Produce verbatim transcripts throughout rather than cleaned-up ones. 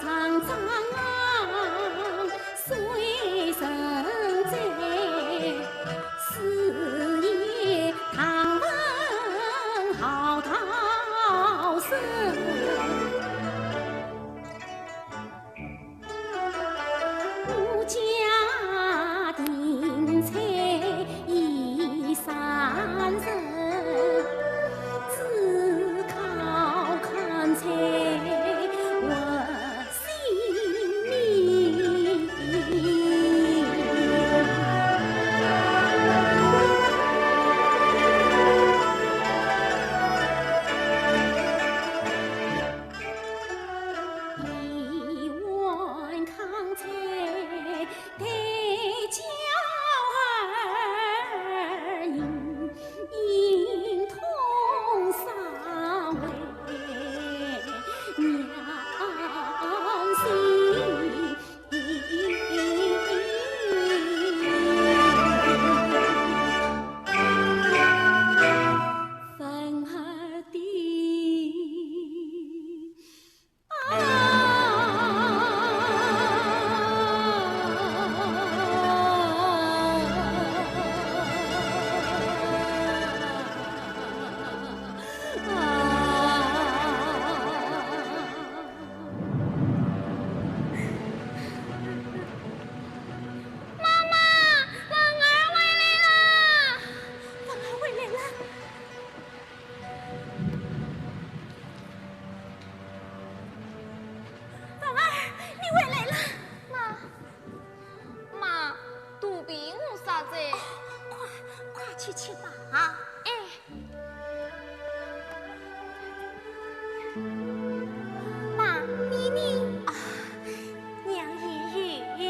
上张虽存在，四野唐文好道生。 我家庭财已三成，只靠看财活性命。 一碗糠菜，代叫儿人，心痛三回娘心。 文儿的啊。妈妈，文儿回来了！文儿回来了！文儿，你回来了！妈，妈，肚皮饿煞哉。快，快去吃吧。哎。 妈，你呢？啊，娘也有。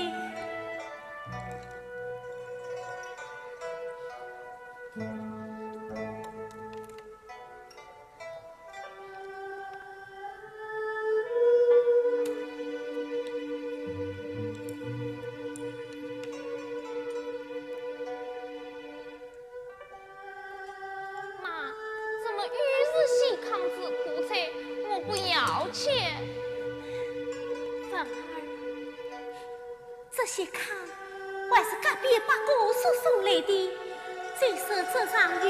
妈，怎么又是些糠子苦菜？我不要吃。文儿，这些糠还是隔壁伯公所送来的，再说这场雨，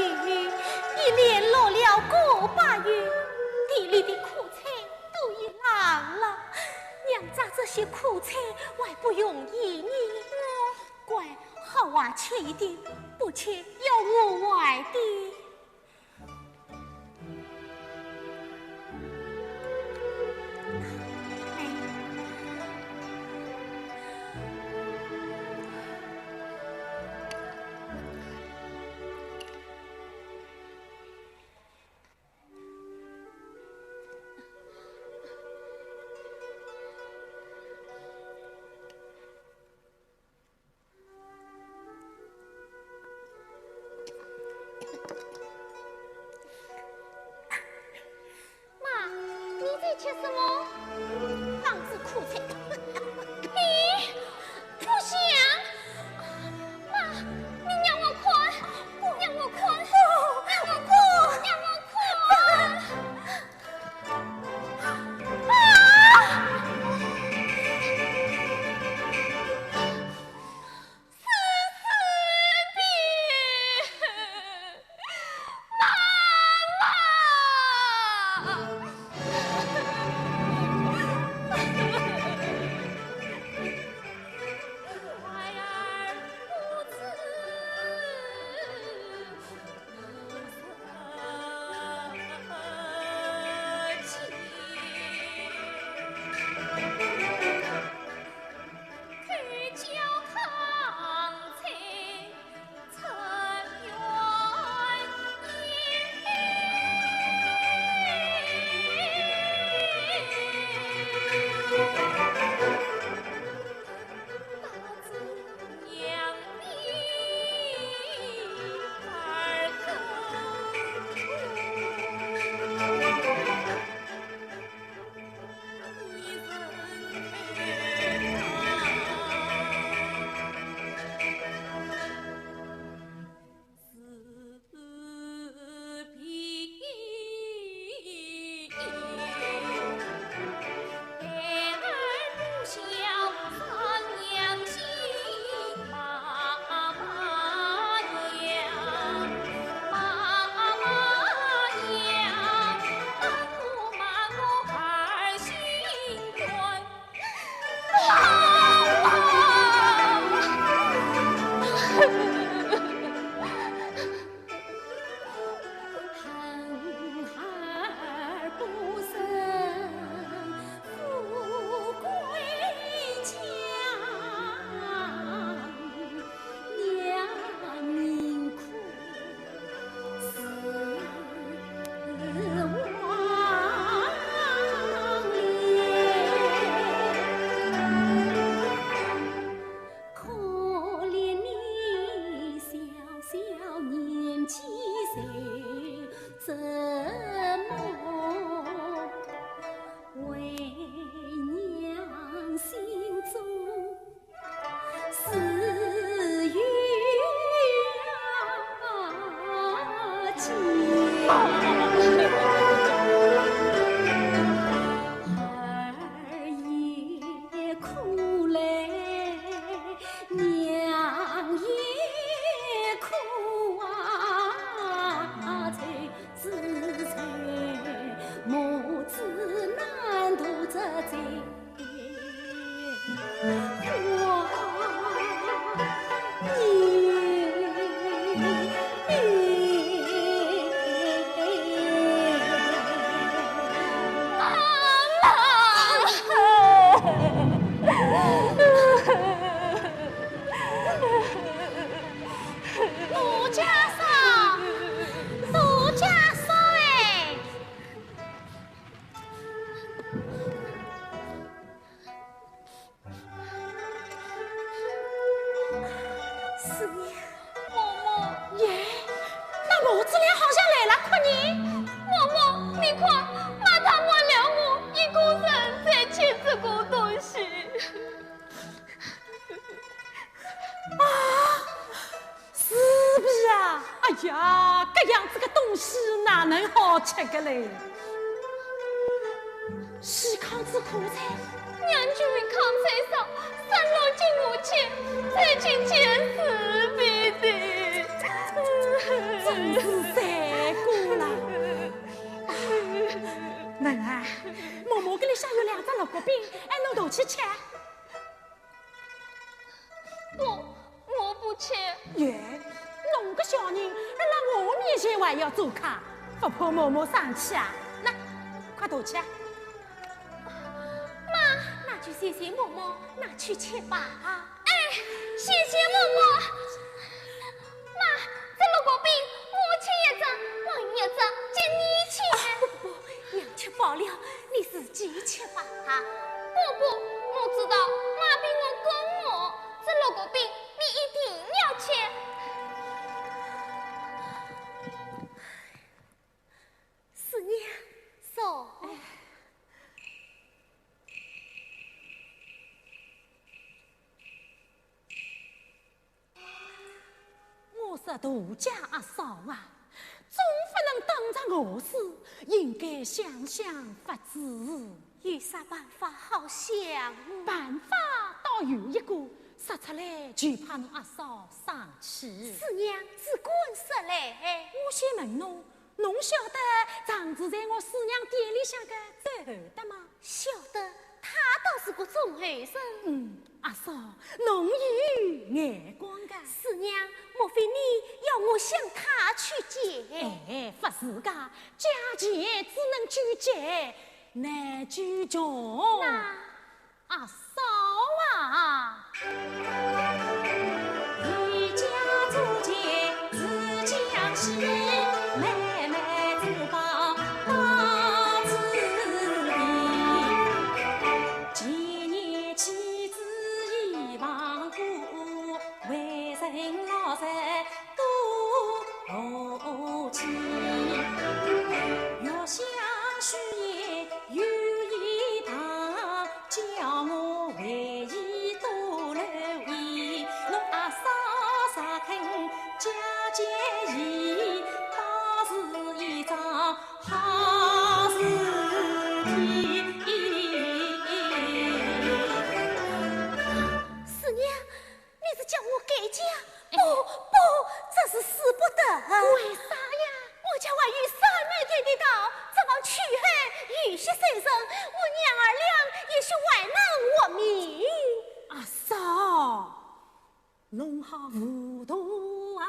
一连落了个把月，地里的苦菜都已烂了，娘摘这些苦菜还不容易呢。我 乖，好好吃一点，不吃要饿坏的。妈，你在吃什么？糠子苦菜。咦，不香！妈，你让我看，让我看，让我看，让我看！ 啊！死尸的妈妈！呀，搿样子个东西哪能好吃个嘞？西糠子苦菜，娘舅为糠菜烧，三六斤五斤，最近见四倍的。真是罪过了。啊，文儿，嬷嬷搿里向有两只萝卜饼，哎，侬拿去吃。 不，我不吃。耶，侬个小人，辣辣我面前还要做客，不怕嬷嬷生气啊？喏，快拿去啊！妈，那就谢谢嬷嬷，拿去吃吧。哎，谢谢嬷嬷。妈，这萝卜饼我吃一只，还有一只给你吃。啊，不不不，娘吃饱了， 你自己吃吧。不不，我知道妈比我更饿，这萝卜饼你一定要吃。四娘，坐。 我说大姐阿嫂啊，总不能当着我势，应该想想法子。有啥办法好想？办法倒有一个，说出来就怕侬阿嫂生气。四娘只管说来。我先问侬，侬晓得常住在我四娘店里向个周厚德吗？ 晓得，他倒是个忠厚人。嗯，阿嫂，侬有眼光个。四娘，莫非你要我向他去借？哎，不是个，借钱只能救急，难救穷。那阿嫂啊！ 四娘， 你是叫我改嫁？不，不，这是使不得。为啥呀？我家还有三万两的道，这往去后有些生人，我娘儿俩也许还能活命。阿嫂，侬好糊涂啊！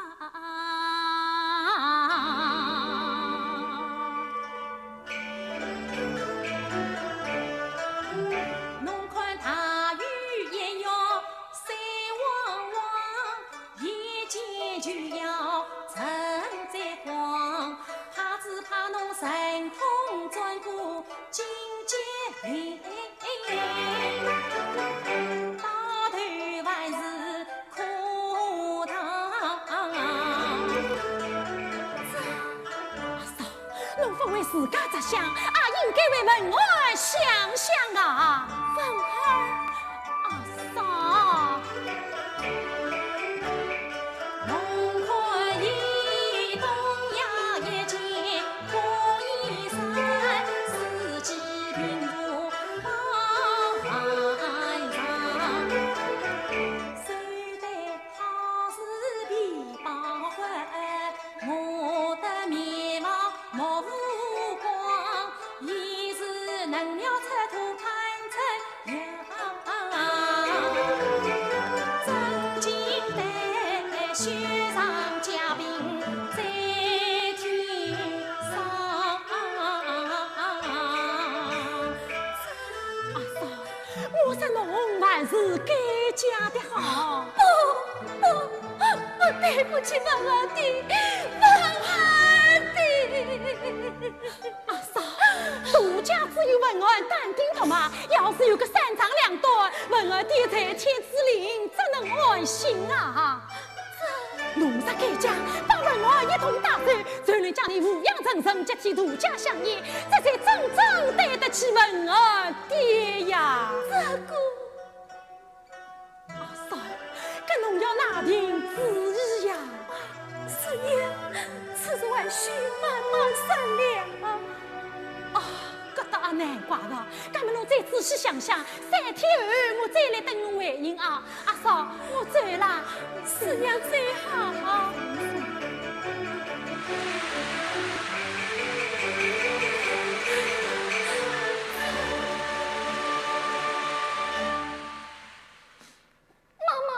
阿嫂，侬勿为自家着想，也应该为文儿想想啊。文儿，阿嫂。阿嫂， 我说侬还是改嫁的好。不，不，我对不起文儿的，文儿的。阿嫂，大家只有文儿淡定的嘛，要是有个三长两短，文儿的在天之灵，怎能安心啊？ 侬若改嫁，帮文儿一同带走，就能将伊抚养成人，接替大家香烟，这才真正对得起文儿爹呀。这个，阿嫂，搿侬要拿定主意呀。四娘，善良啊。啊，搿倒也难怪个。葛末侬再仔细想想，三天后我再来等侬回信啊。阿嫂，我走啦。是娘走好。 妈妈，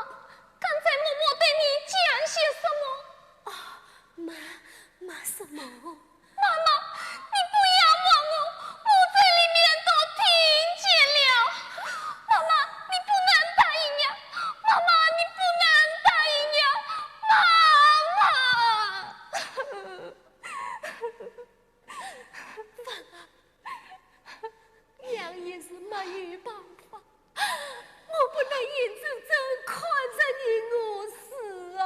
刚才嬷嬷对你讲些什么？哦，没，没什么。妈妈，你不要骂我，我在里面都听见了。妈妈，你不能答应呀！妈妈，你不能答应呀！妈妈！ 娘也是没有办法，我不能眼睁睁看着你饿死啊！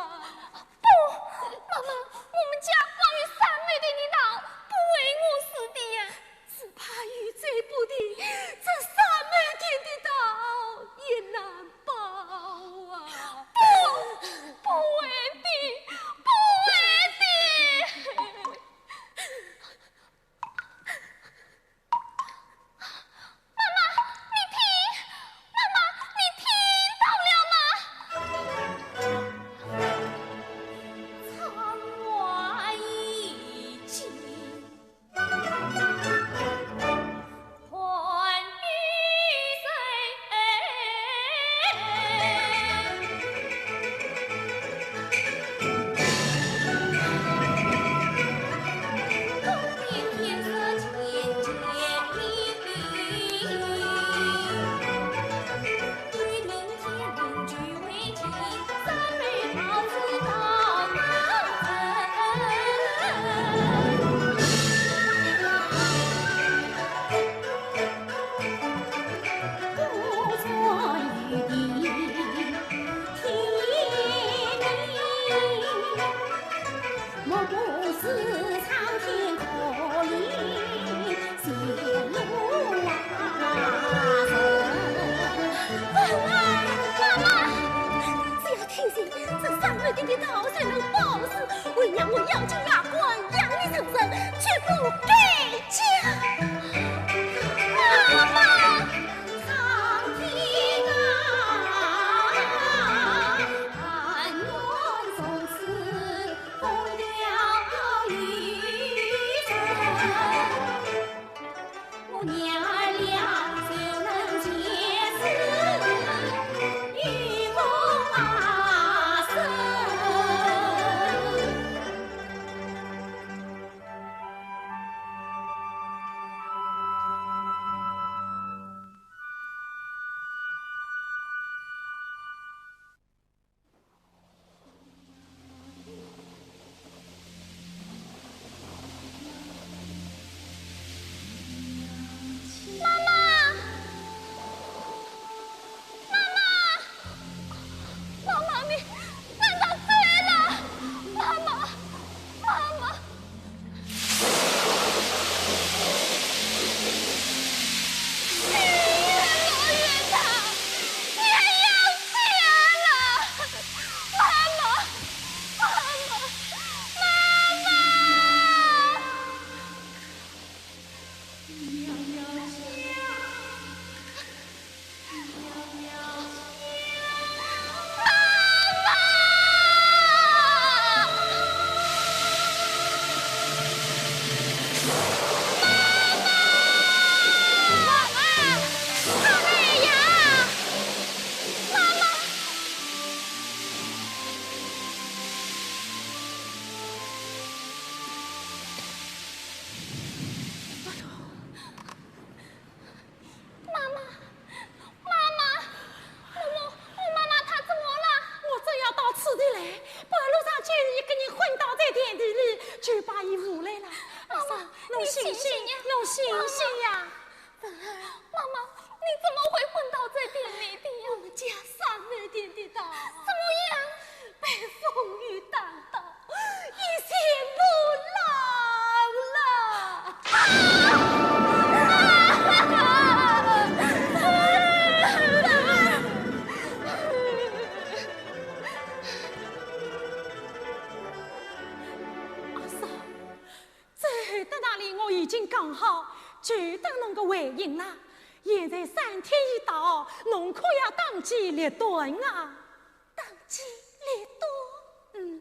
不，妈妈，我们家光有三亩地的稻，不会饿死的呀。只怕雨水不停，这三亩地的稻也难保啊！不，不会的，不会的！ 妈妈，你听，妈妈，你听到了吗？窗外已经 只要听信这三亩地的稻才能保住，为娘我咬紧牙关，养你成人，绝不改嫁。妈妈！人呐，现在三天已到，侬可要当机立断啊！当机立断？嗯。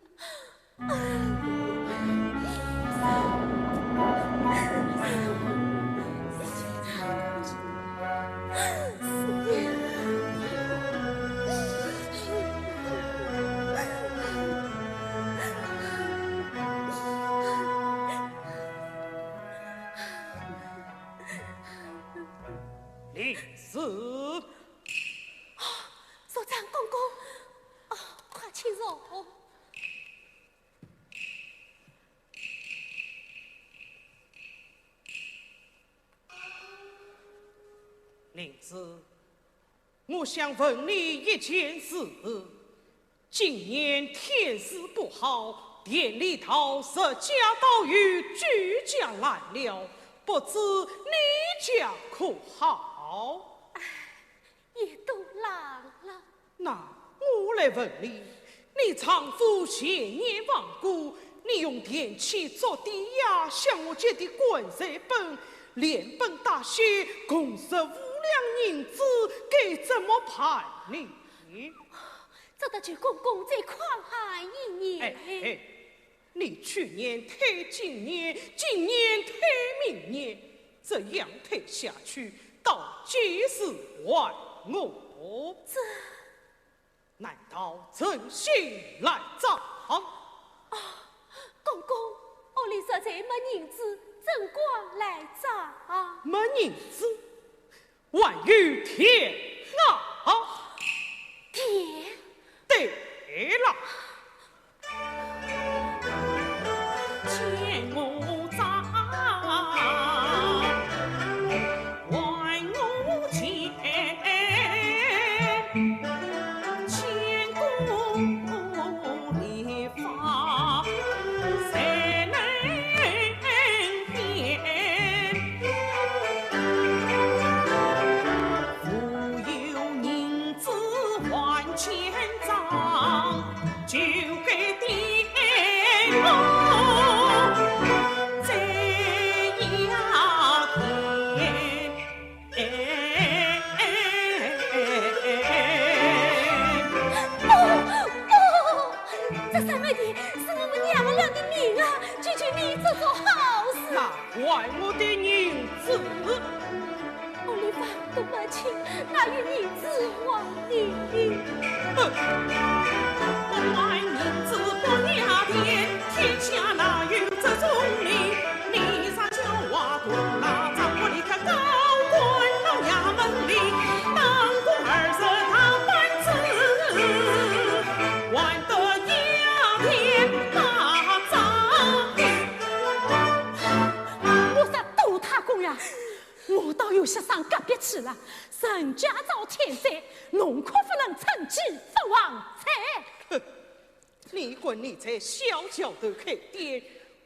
李四。啊，族长公公，哦，快请坐。李四，我想问你一件事。 今年天时不好，田里头十家倒有九家烂了，不知你家可好？唉，也都烂了。那我来问你，你丈夫前年亡故，你用田契做抵押，向我借的棺材本，连本带息共十五两银子，该怎么办呢？ 只得求公公再宽限一年。哎，哎，你去年退今年，今年退明年，这样退下去，到几时还我？这……难道存心赖账？啊，公公，屋里实在没银子，怎讲赖账？没银子？ 还有田啊！田？对了。哦，哦，这三万钿是我们娘儿俩的命啊，求求你做做好事。那还我的银子。屋里房东没亲，哪有银子还你？哼！ 我说杜太公呀，我倒有些伤隔壁气了。人家遭天灾，侬可不能趁机发横财。哼，你管你在小桥头开店，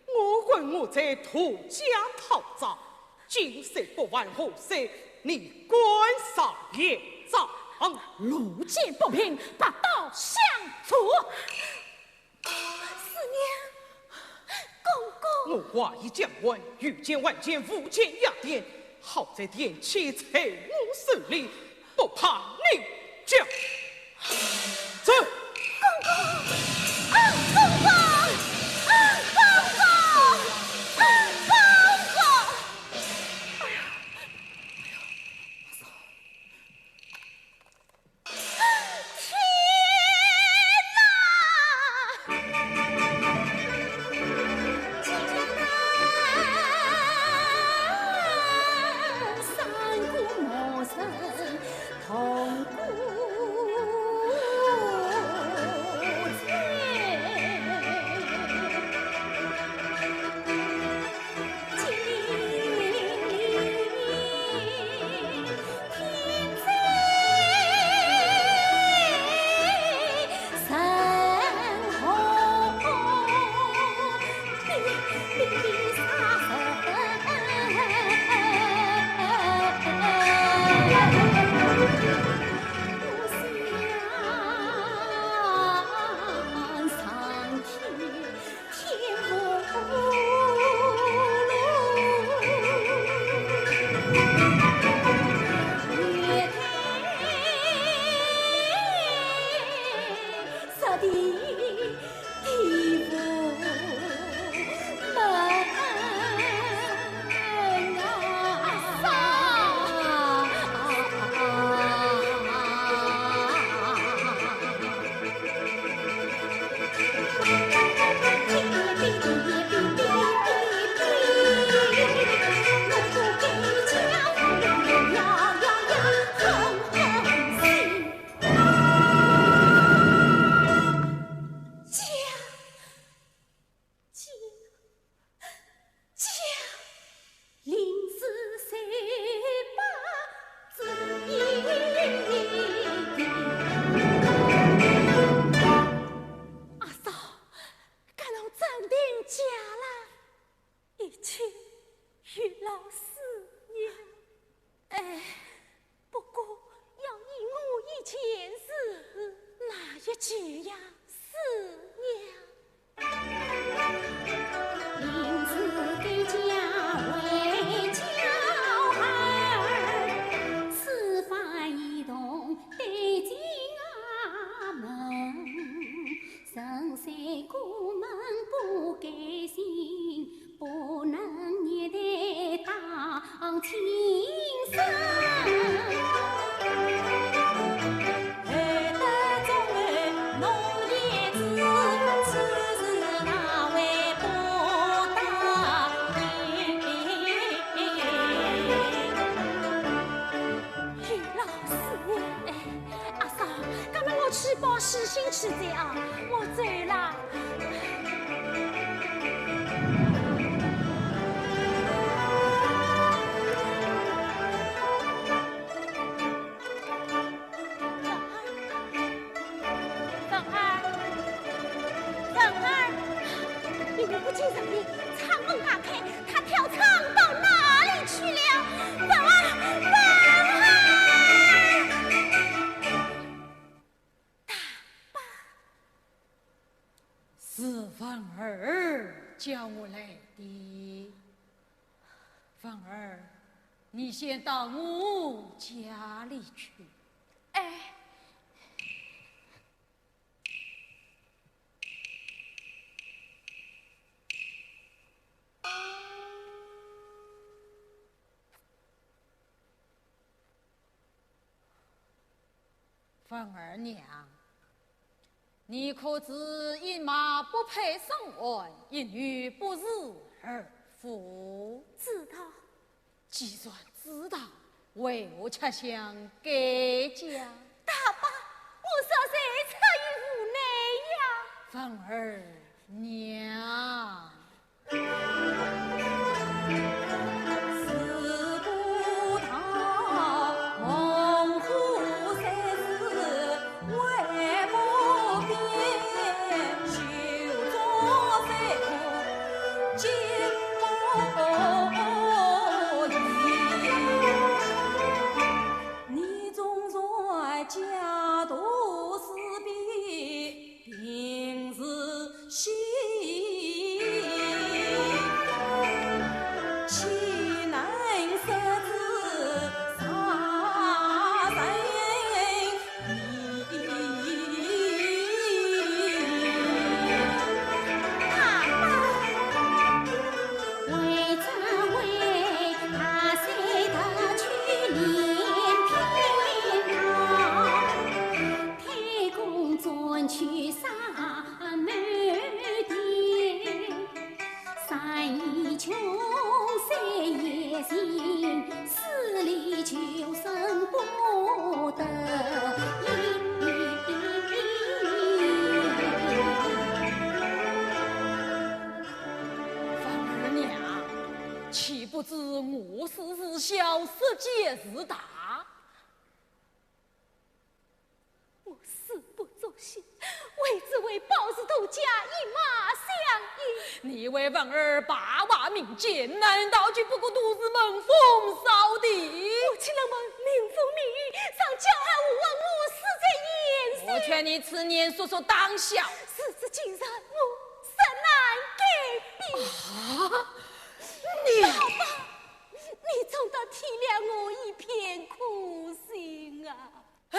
我管我在杜家讨债。今夕不还河水，你管啥业障？路见不平，拔刀相助。 四娘，公公。我华衣将官，御监万监，无间押店，好在田契在我手里，不怕你家。走。公公，啊，公公，啊，公公，啊，公公。哎呀，哎呀， 天哪！地地府门啊！阿嫂，搿侬真定假啦？ 一切有劳师娘。哎，不过要依我一件事。哪一件呀？师娘。 有劳师娘。哎，阿嫂，搿么我去报喜信去哉啊，我走啦。凤儿，凤儿，凤儿，你们不进人里，窗门打开， 他跳窗到哪里去了？凤儿，凤儿！大伯。是凤儿叫我来的。凤儿，你先到我家里去。哎。 凤儿娘，你可知一马不配上岸，一女不侍二夫？知道。 既然知道，为何却想改嫁？大伯，我实在出于无奈呀。凤儿娘。 凤儿娘，岂不知我师是小，师姐是大？ 我誓不作戏，为只为保住杜家一脉相印。你为凤儿败坏名节，难道就不顾杜氏门风扫地？我岂能问民风民意，上叫喊我问我师姐年岁？我劝你此年速速当孝。事至今日，我实难改变。啊？你……大伯，你总得体谅我一片苦心啊。 唉，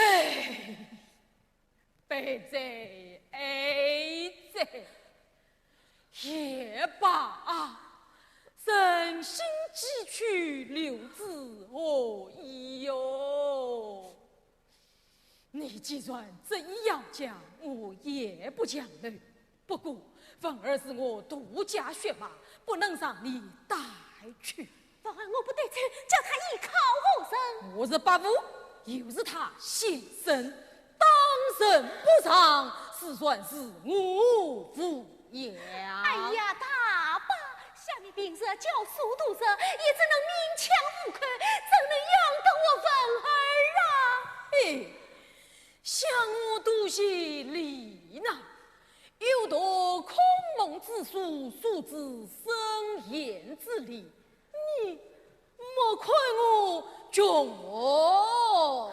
备罪哎，这也罢啊，人心几许，留子何意哟？你既然执意要讲，我也不强留。不过，文儿是我独家血脉，不能让你带去。 文儿我不对称，叫他依靠何人？我是伯父，又是他先生，当仁不让，自然是我无恙。哎呀，大伯，想你平日教书读书，也只能勉强糊口，怎能养得活文儿啊？哎，想我肚皮里呢，有读孔孟之书，数之圣贤之理， 你莫看我穷哦。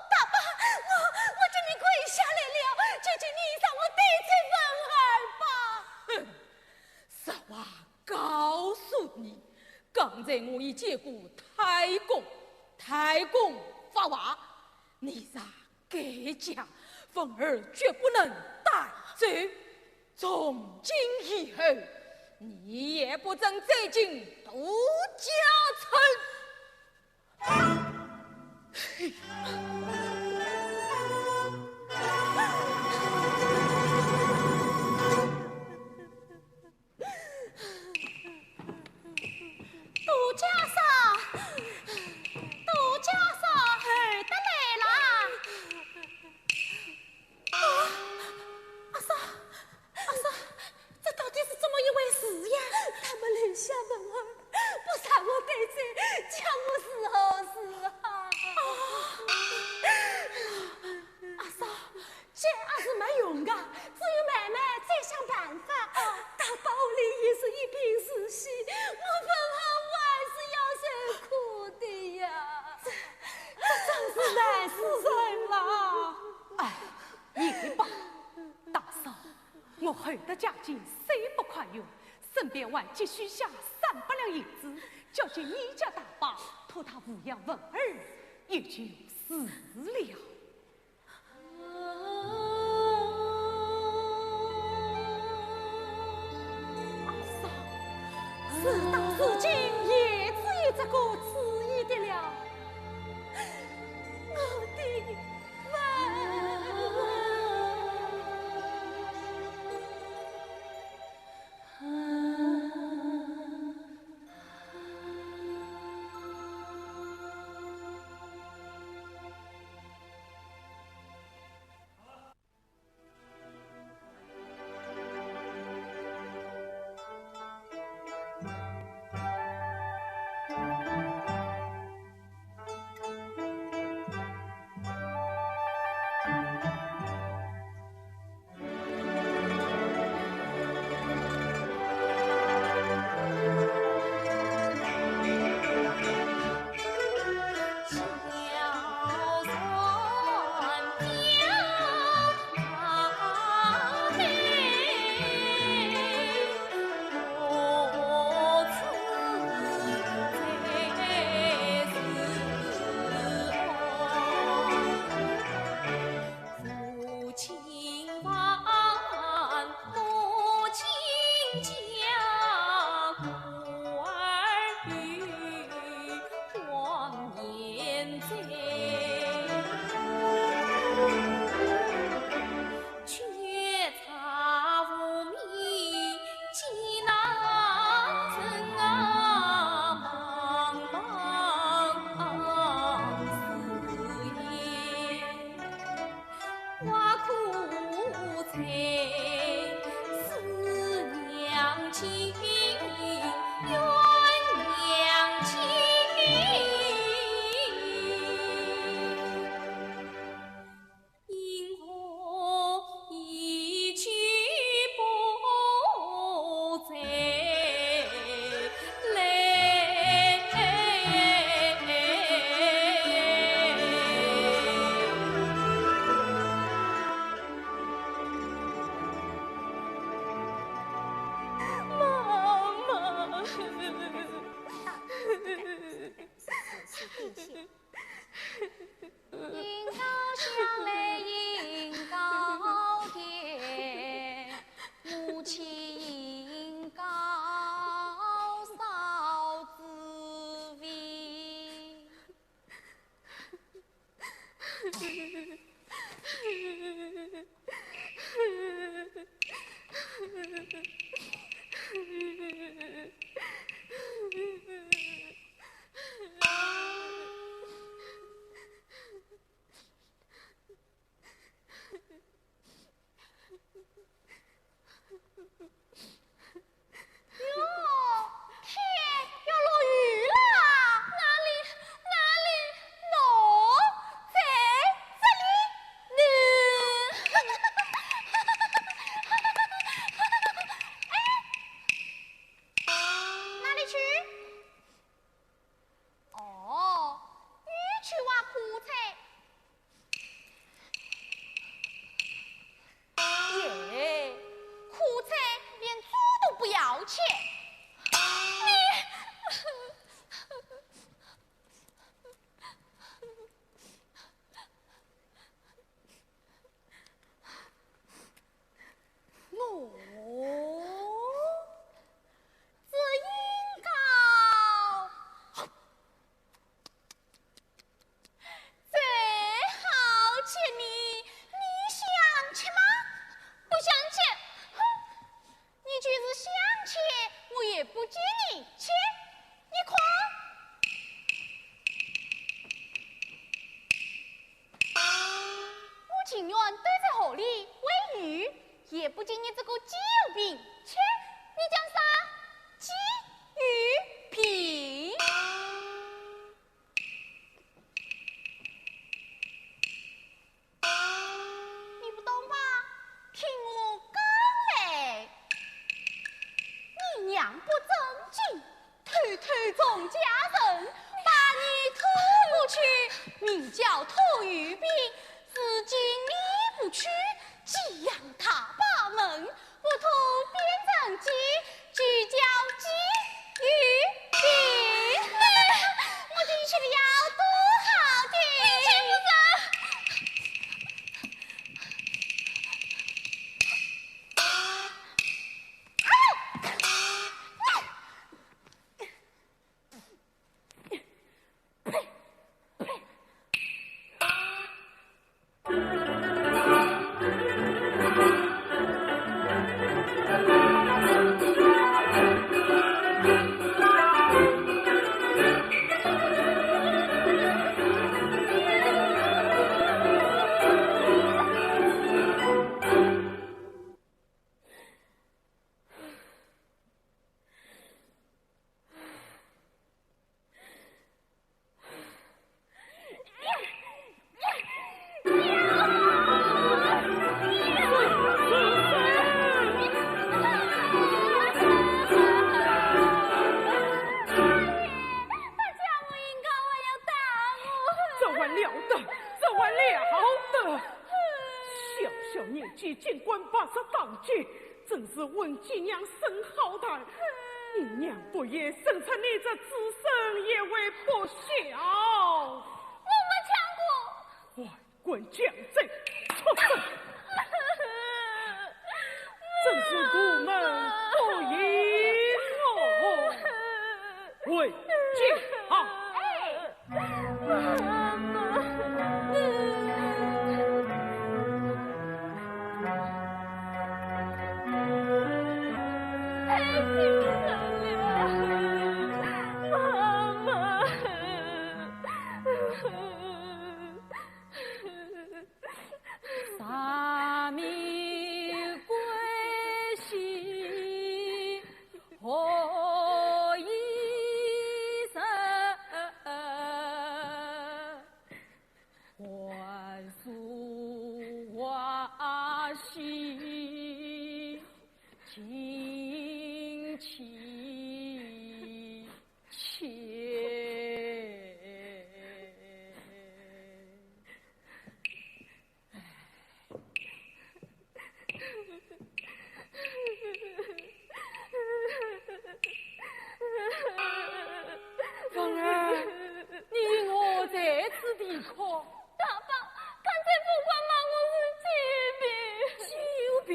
大伯，我，我给你跪下来了，求求你让我带走文儿吧。哼，实话告诉你，刚才我已见过太公，太公发话，你若敢讲，文儿绝不能带走。从今以后，你也不准再进杜家村。 杜家嫂，杜家嫂，回得来啦。啊，阿嫂，阿嫂，这到底是怎么一回事呀？他们留下文儿，不让我带走，叫我如何是好？啊，阿嫂， 这也是没用的，只有慢慢再想办法。啊，大伯屋里也是一贫如洗，我文儿我还是要受苦的呀。这，这真是难死人了。哎，也罢，大嫂，我后得嘉靖虽不宽裕，身边还积蓄下三百两银子，交给你家大伯，托他抚养文儿，也就是了。 阿嫂，事到如今，也只有这个主意的了。我的文儿。妈妈。 哟，天要落雨了！哪里？哪里？喏，在这里呢。哎，哪里去？哦，又去挖苦菜。 耶，苦菜连猪都不要吃。你，我只应该 最好吃呢，你想吃吗？不想吃。哼，你就是想吃，我也不给你吃。你看，我情愿堆在河里喂鱼，也不给你这个鸡油饼吃。你讲啥？鸡油饼？ 你不懂吧？听我讲嘞。你娘不正经，偷偷从家人把你拖过去，名叫拖油饼，如今你不去，寄养大把门， 不吐变成鸡，就叫鸡油饼。我听起来要多好听！你听不着。哎呦！ 这还了得，这还了得！小小年纪竟敢白日打狗， 真是闻鸡娘生好歹，你娘不也生出你这子孙也为不孝。我没讲过。还敢讲这畜生，真是无门不义哦！回家。哎。 太心疼了，妈妈。啥米关系？妻妾。凤儿，你与我在此地哭？大伯，刚才凤官骂我是酒瓶。酒瓶？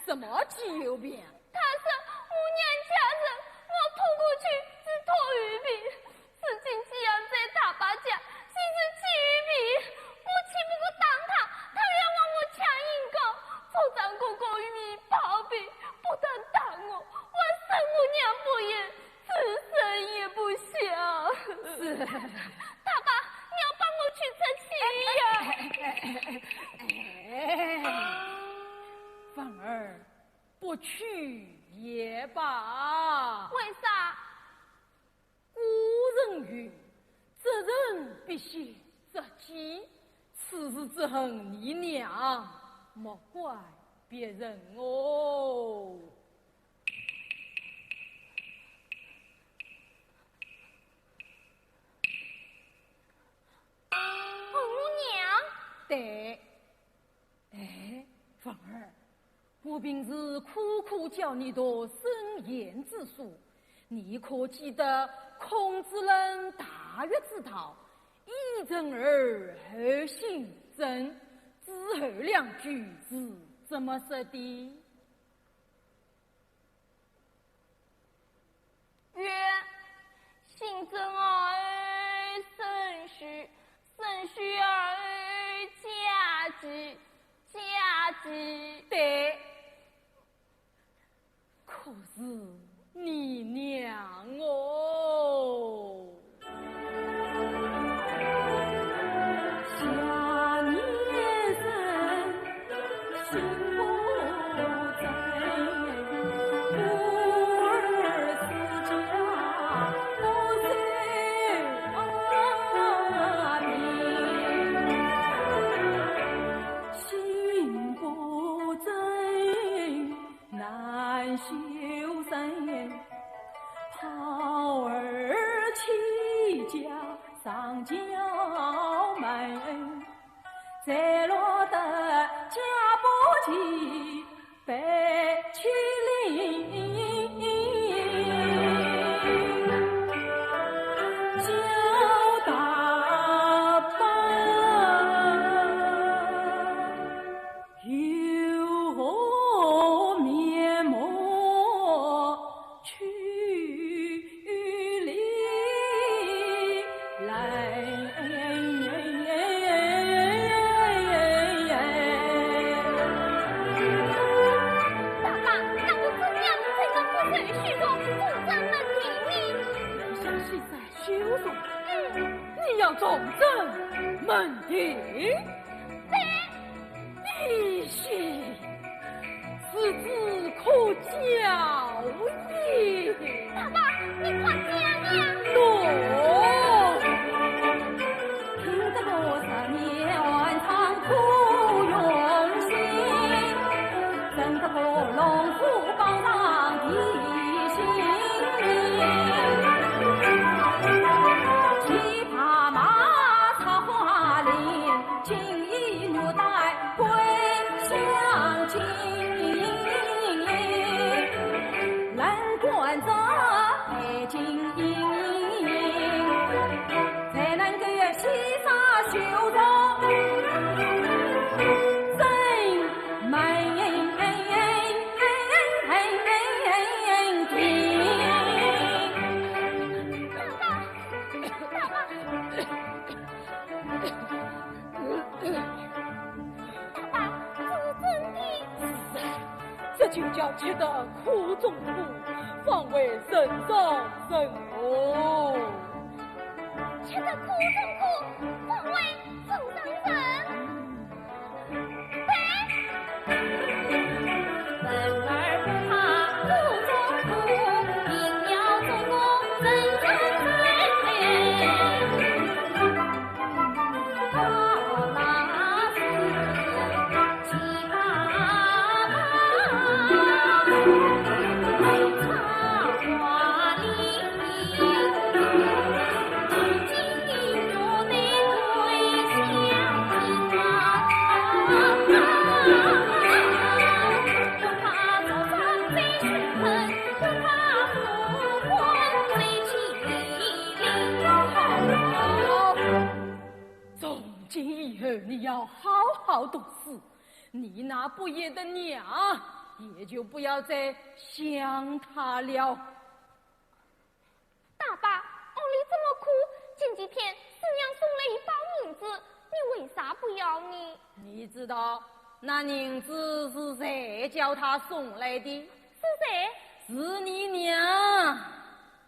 什么酒瓶？ 他说我娘家人，我拖过去是拖油瓶。如今既然在大伯家，就是酒瓶，我气不过打他，他要往我墙硬刚，说张哥哥与你抱平，不但打我，还说我娘不贤，此生也不孝。是。大伯，你要帮我去出气呀。哎，凤儿， 不去也罢。为啥？古人云：“责人必先责己。”此事只恨你娘，莫怪别人哦。恨我娘？对。 哎，凤儿，我平时苦苦教你读圣贤之书，你可记得孔子论大学之道，一正而后行正，之后两句是怎么说的？ 曰：行正而慎虚，慎虚而家己，家己。对，可是你娘哦。 大伯，那我怎样才能不受羞辱，重振门第呢？你想现在羞辱？嗯。你要重振门第？对。 你信，是子可教也。大伯，你快讲呀！喏。 大伯，这是真的？是啊，这就叫吃得苦中苦，方为人上人哦。吃得苦中苦，方为人上人。 大伯，好好读书，你那不义的娘也就不要再想她了。大伯，屋里这么苦，前几天师娘送来一包银子，你为啥不要呢？你知道那银子是谁叫她送来的？是谁？是你娘。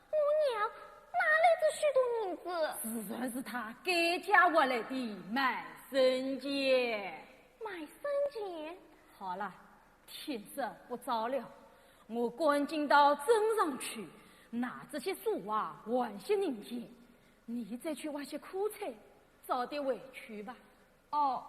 我娘哪来这许多银子？自然是她改嫁回来的卖身钱。卖身钱？好了，天色不早了，我赶紧到镇上去，拿这些书啊换些银钱，你再去挖些苦菜，早点回去吧。哦。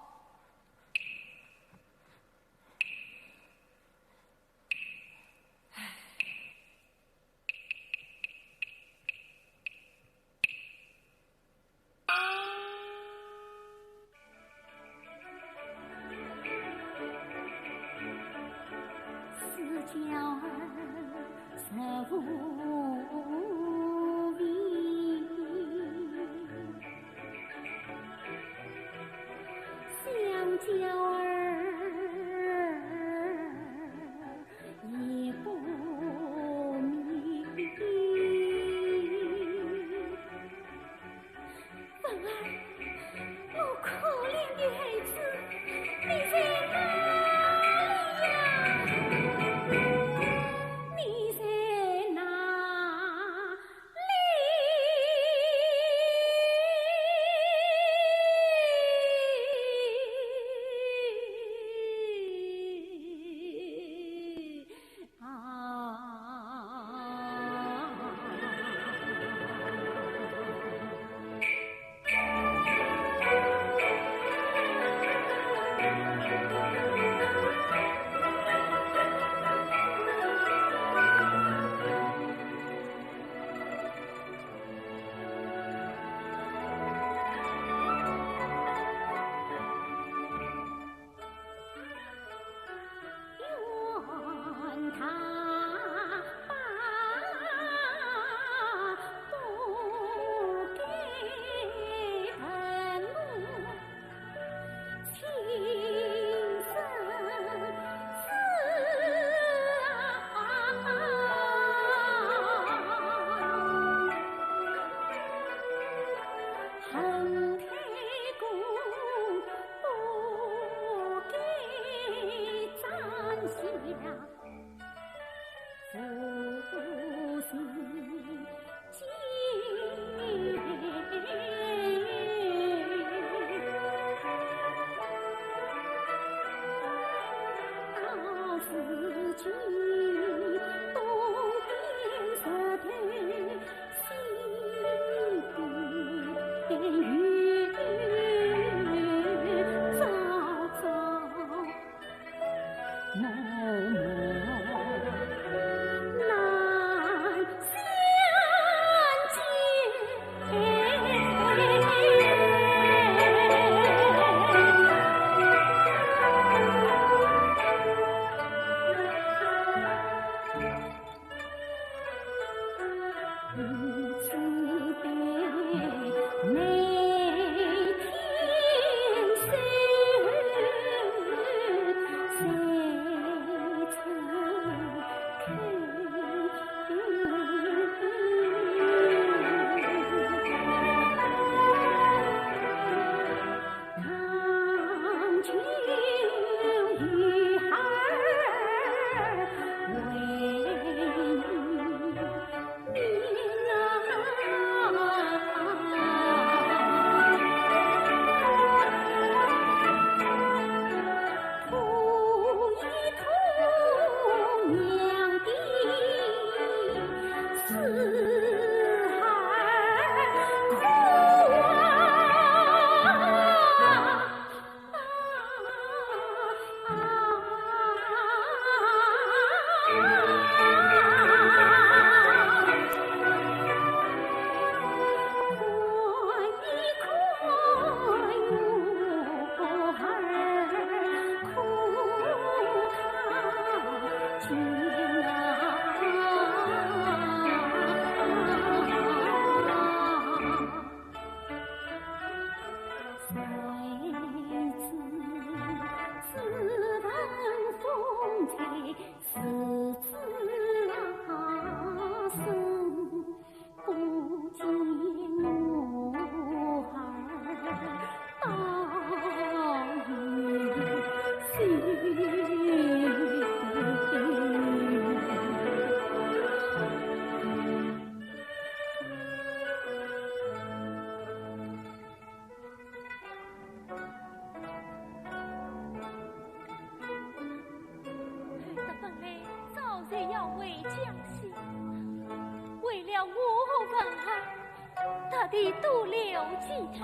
的多留几天，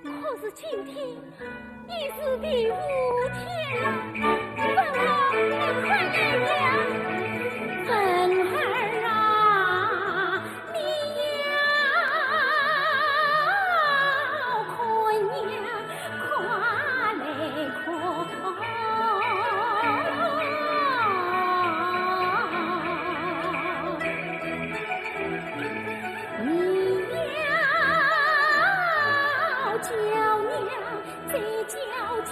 可是今天已是第五天了。文儿，你快来呀！文儿啊，你要看呀，快来看。 你要叫娘再叫几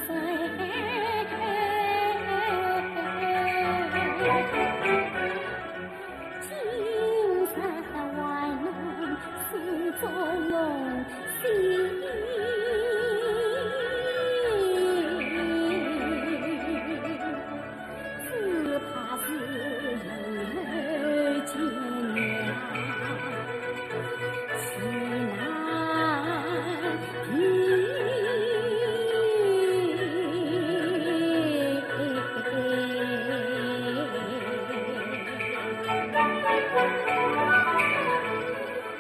声。今日还能是中心。 只怕是以后见面情难平。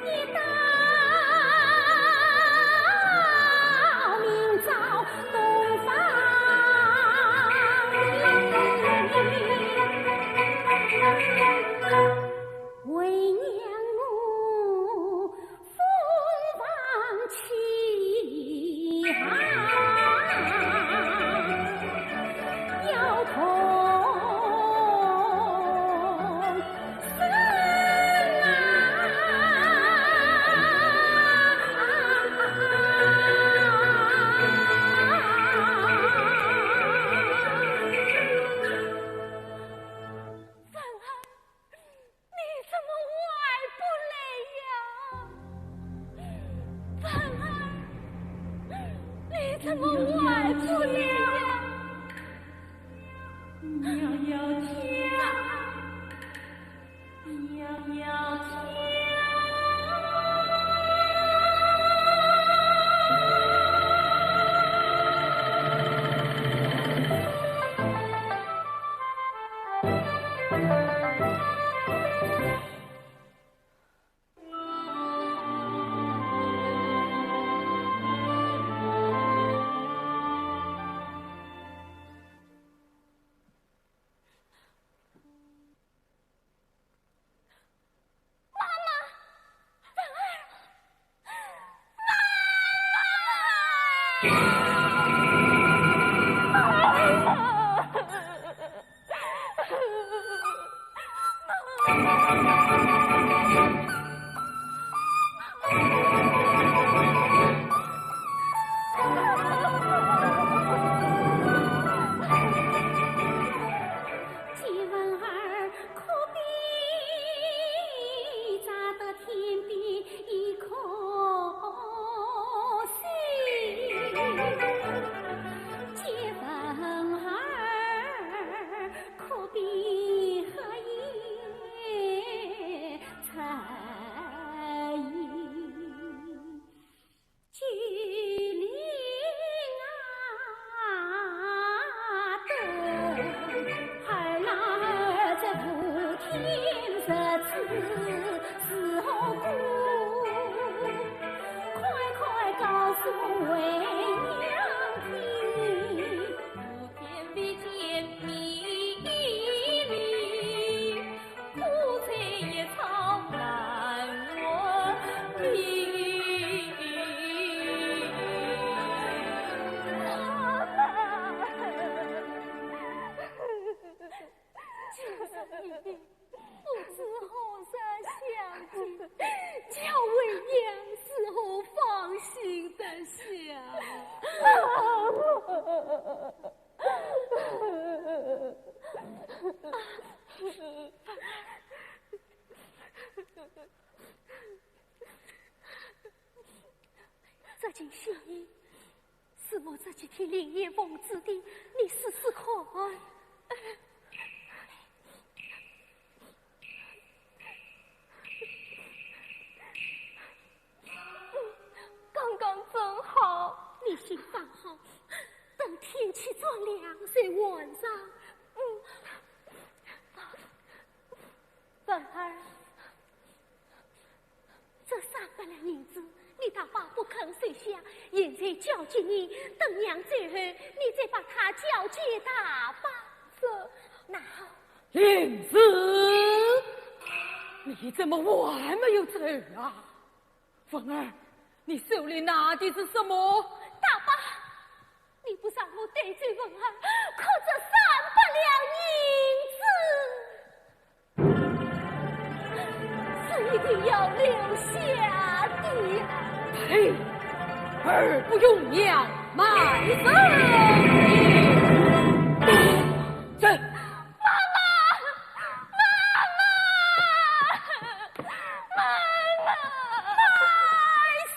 一到明朝东方，为娘我凤凰起航，要同生啊！文儿，你怎么还不来呀？文儿，你怎么还不来呀？娘要听。 娘要听。妈妈，文儿，妈妈，妈妈。 见文儿可比，扎得天边一颗星。见文儿可比黑夜 春雨。九里啊，灯儿郎儿在无天日子是何故？快快告诉为娘听。 今日已定，不知何日相见，叫为娘如何放心得下？啊，这件信，是我这几天连夜奉旨的，你试试看。刚刚蒸好。你心放好，等天气转凉再换上。嗯。文儿，下，现在交给你，等娘走后，你再把她交给大伯。是。那好。灵芝，你怎么还没有走啊？文儿，你手里拿的是什么？大伯，你不让我带走文儿，可这三百两银子 是一定要留下的。呸！儿不用娘卖身。走。妈妈，妈妈，妈妈，卖身！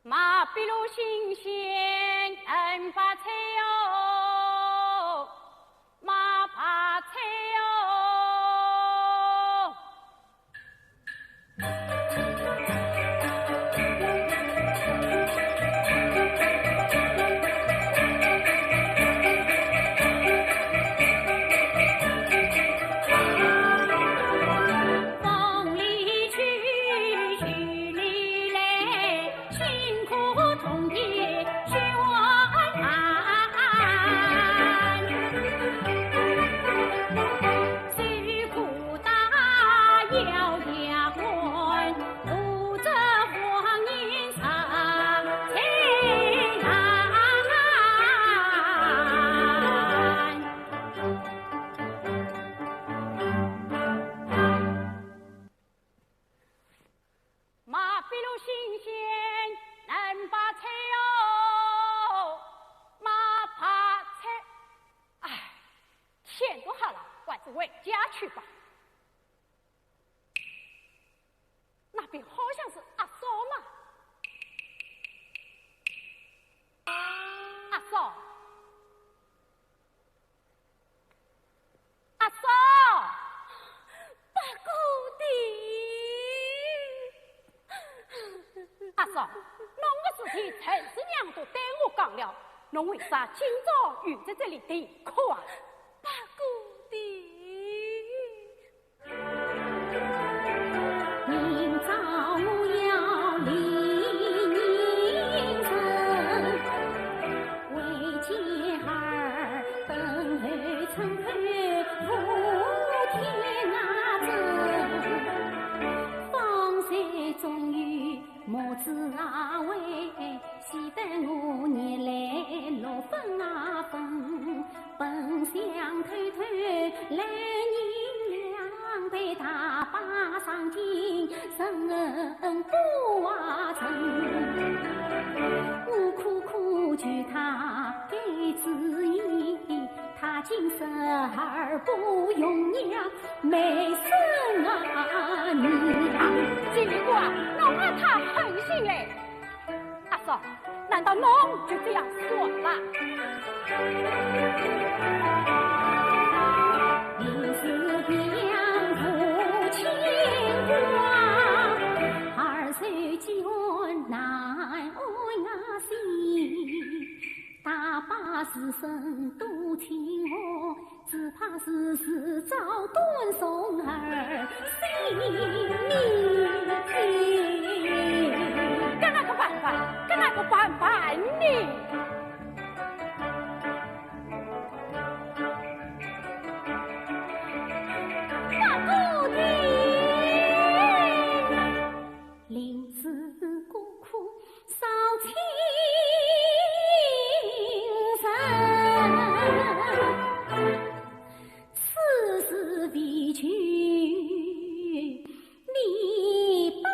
马比罗新鲜，恩巴菜哟，马巴菜哟。马比罗新鲜，能把菜哟，马把菜。哎，天都黑了，我还是回家去吧。那边好像是阿嫂嘛。阿嫂， 阿嫂，八姑爹。阿嫂，侬个事体陈四娘都对我讲了，侬为啥今朝又在这里啼哭啊？八姑爹。 金莲姑啊，侬拿她狠心嘞！ 阿嫂，难道侬就这样算了？自身多清恶，只怕是自找断送而性命。搿哪个办法？搿哪个办法呢？大哥的。 灵芝果苦少亲人，此事未求你帮啊！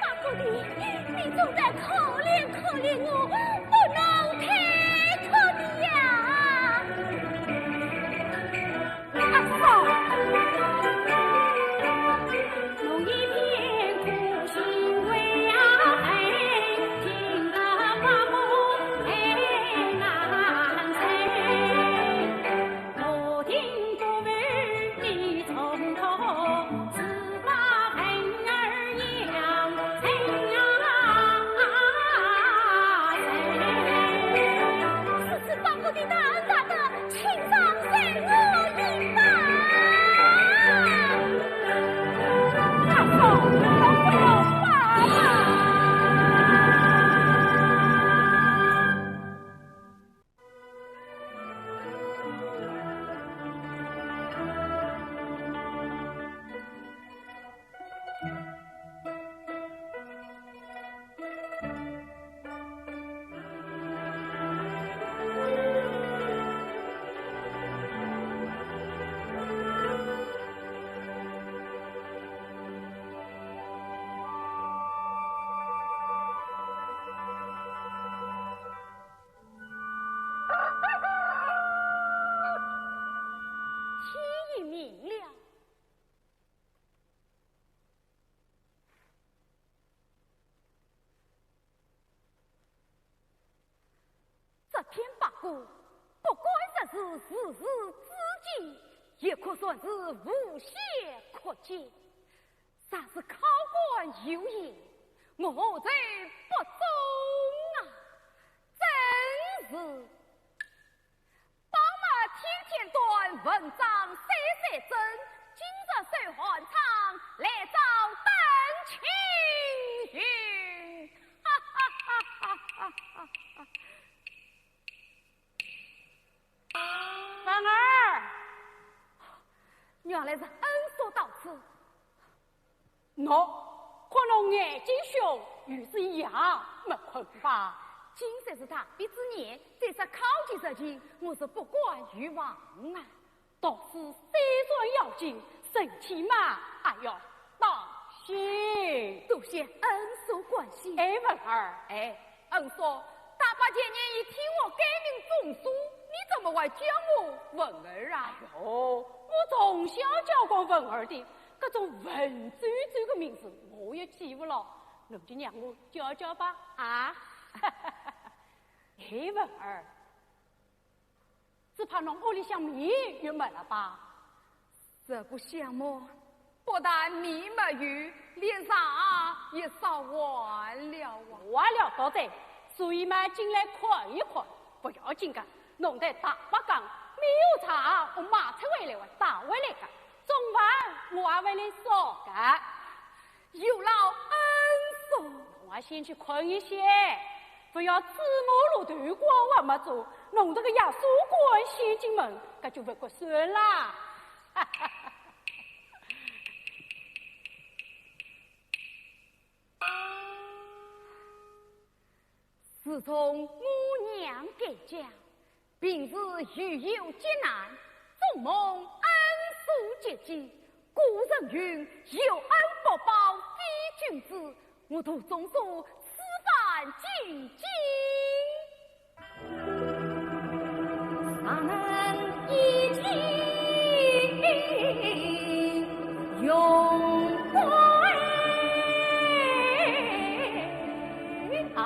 大哥的，你总得可怜可怜我，不能太苦的呀！阿嫂。天已明了。 这篇八卦，不敢说是时事之见，也可算是无懈可击。若是考官有言，我何罪不忠啊？真是 宝马天天短，文章岁岁增。今日受寒窗，来遭登青云。哈哈哈哈哈哈！文儿，原来是恩叔到此。 喏，看侬眼睛凶，又是一夜没困吧？今日是大比之年，再说考卷事情，我是不敢预防啊。读书虽然要紧，身体嘛还要当心。多谢恩叔关心。哎，文儿。哎。 恩叔，大伯前年已替我改名仲舒，你怎么还叫我文儿啊？哎呦，我从小叫惯文儿的，搿种文绉绉的名字我也记不牢，侬就让我叫叫吧。啊？哎，文儿， 只怕侬屋里向米也没了吧？实不相瞒，不但米没有，连茶也烧完了啊。完了，多谢。所以嘛，进来看一看，不要紧个。侬对大伯讲，米和茶我买出回来，我带回来个。中饭我也回来烧个。 有劳恩叔。侬啊，先去困一歇，不要紫磨熨斗光还没做，弄得个爷叔官先进门，搿就勿合算啦。自从我娘改嫁，平时遇有急难，总梦阿姐姐，古人云：有恩不报非君子，我途中所此番进京。尚能一见荣归啊。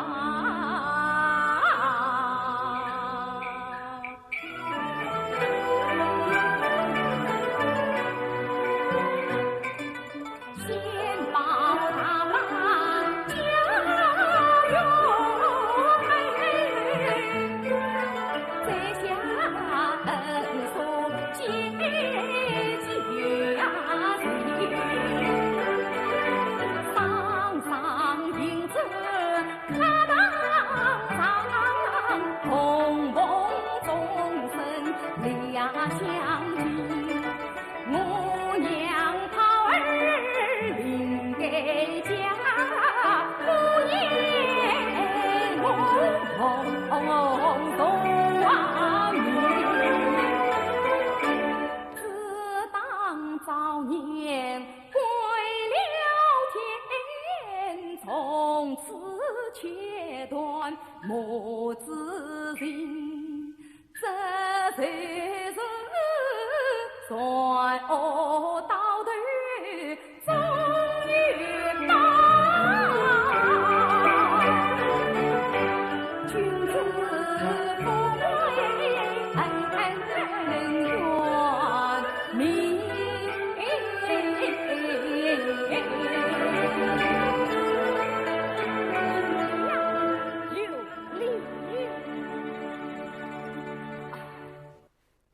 自当早年归了天，从此切断母子情。这就是船河到头终有报，君子不为恩怨。 有理。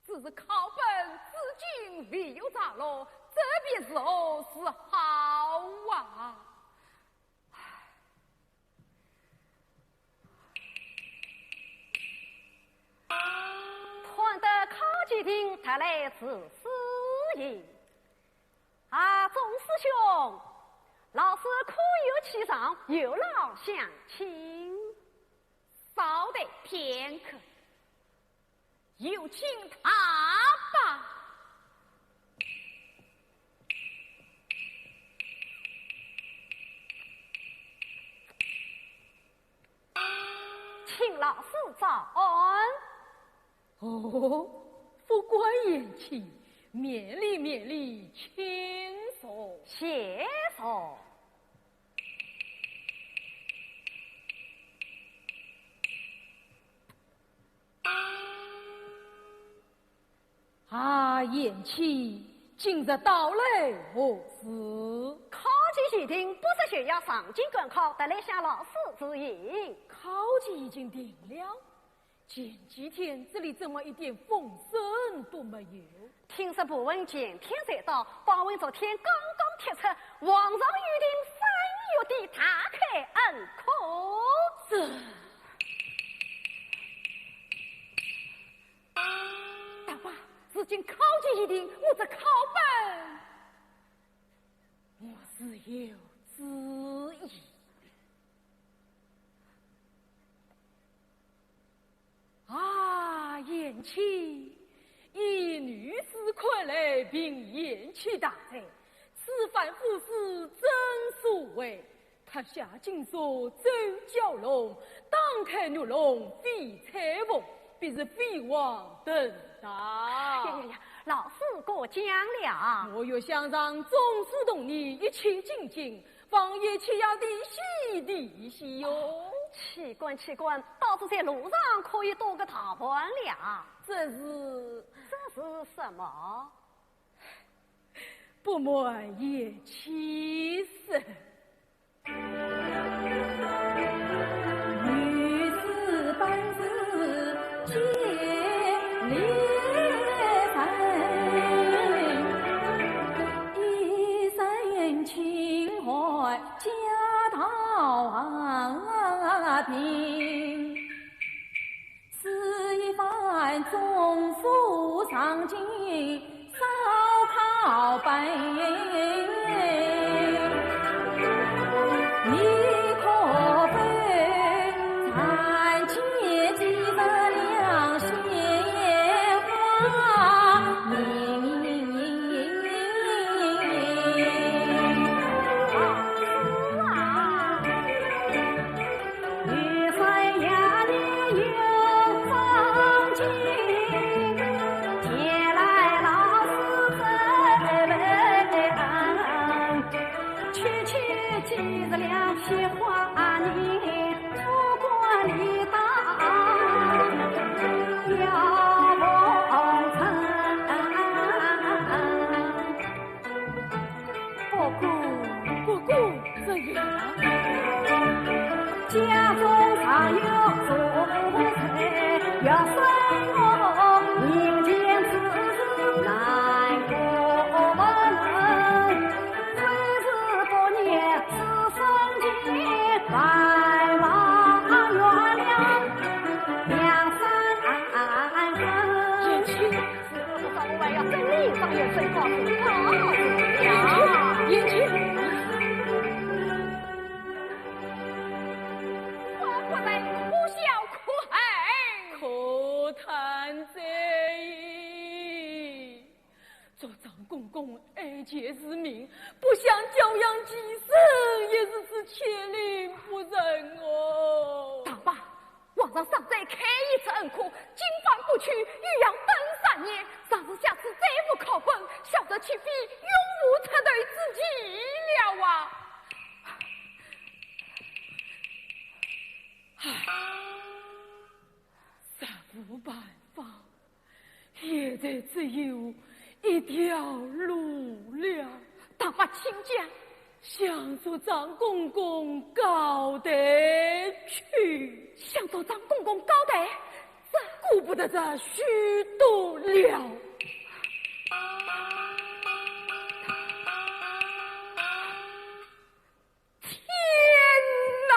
只是考本至今未有着落，这便如何是好啊？ 探得考前定，特来是师爷。啊，钟师兄，老师可有起床，有劳相请。稍待片刻。 有请他吧。请老师早安。哦，副官贤妻，免礼免礼，请坐。谢坐。 啊，贤妻，今日到来何事？考期已定，不时就要上京赶考，特来向老师致意。考期已经定了，前几天这里怎么一点风声都没有？听说博文前天才到，榜文昨天刚刚贴出，皇上御定三月底大开恩科。这 大伯，如今考期已定，我这考本，我自有主意。啊，贤妻，依女子看来，凭贤妻大才，此番府试真所为。 脱下锦缎走蛟龙，打开玉龙飞彩凤，必是飞黄腾达。呀呀呀，老师过奖了。我欲向上总书同你一起进京，望贤妻要提携提携哟。岂敢岂敢，倒是在路上可以多个大伴了。这是？这是什么？不瞒贤妻说， 女子本是千里人，一身清寒家道平。 此一番总府上京烧考本，你可否暂且寄人两心花明？贤妻，贤妻，我不能不孝可恨。可叹哉！ 做张公公爱妾如命，不想教养其身，也是此欺凌不仁哦。大伯，皇上尚在开一次恩科，今番不去，又要等三年，若是下次再不考本，小侄岂非永无出头之地了啊？唉，实无办法。 现在只有一条路了。大伯请讲。向着张公公交代去。向着张公公交代？这顾不得这许多了。 天哪！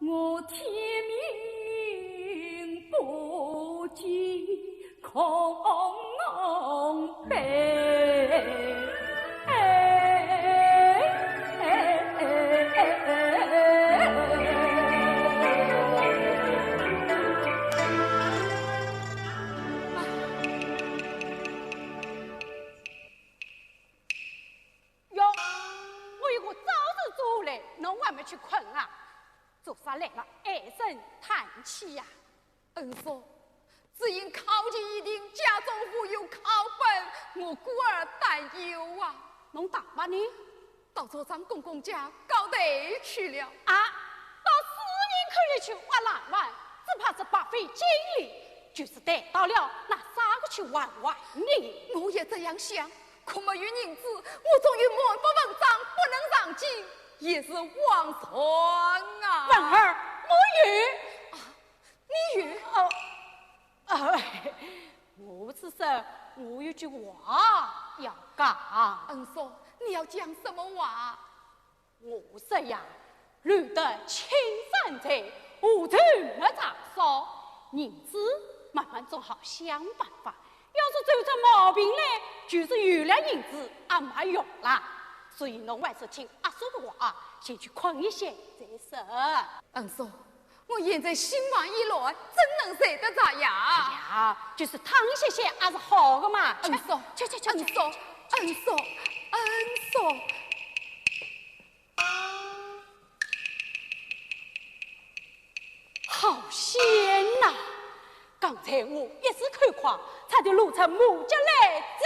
我天命不及空悲。哟，我有个早事做嘞，侬还没去困啊？做啥来了唉声叹气呀？恩嫂，只因考期已定，家中无有考本，我故而担忧啊。侬大伯呢？到着张公公家交代去了。啊，到世人看来去挖烂玩，只怕是白费精力。就是带到了，拿啥个去还还呢？我也这样想， 可没有银子，我纵有满腹文章不能上京，也是枉然啊。文儿，我有。啊，你有？哦，哎，我是说，我有句话要讲。恩嫂，你要讲什么话？ 我说呀，留得青山在，何愁没柴烧？银子慢慢总好想办法。要是走出毛病来，就是有了银子也没用啦。所以侬还是听阿叔的话，先去困一歇再说。恩嫂，我现在心烦意乱，怎能睡得着呀？哎呀，就是躺一歇歇也是好的嘛。恩嫂，去，去，去，去。恩嫂，恩嫂，恩嫂。 好险呐！刚才我一时口快，差点露出马脚来哉。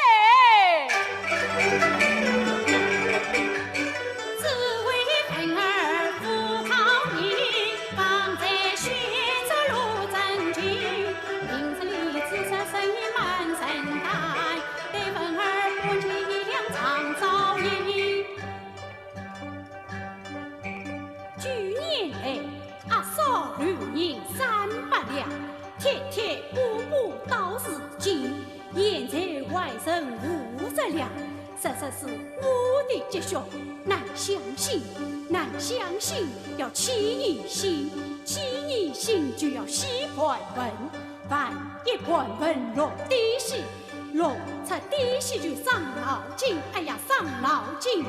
弄出点喜就伤脑筋，哎呀，伤脑筋。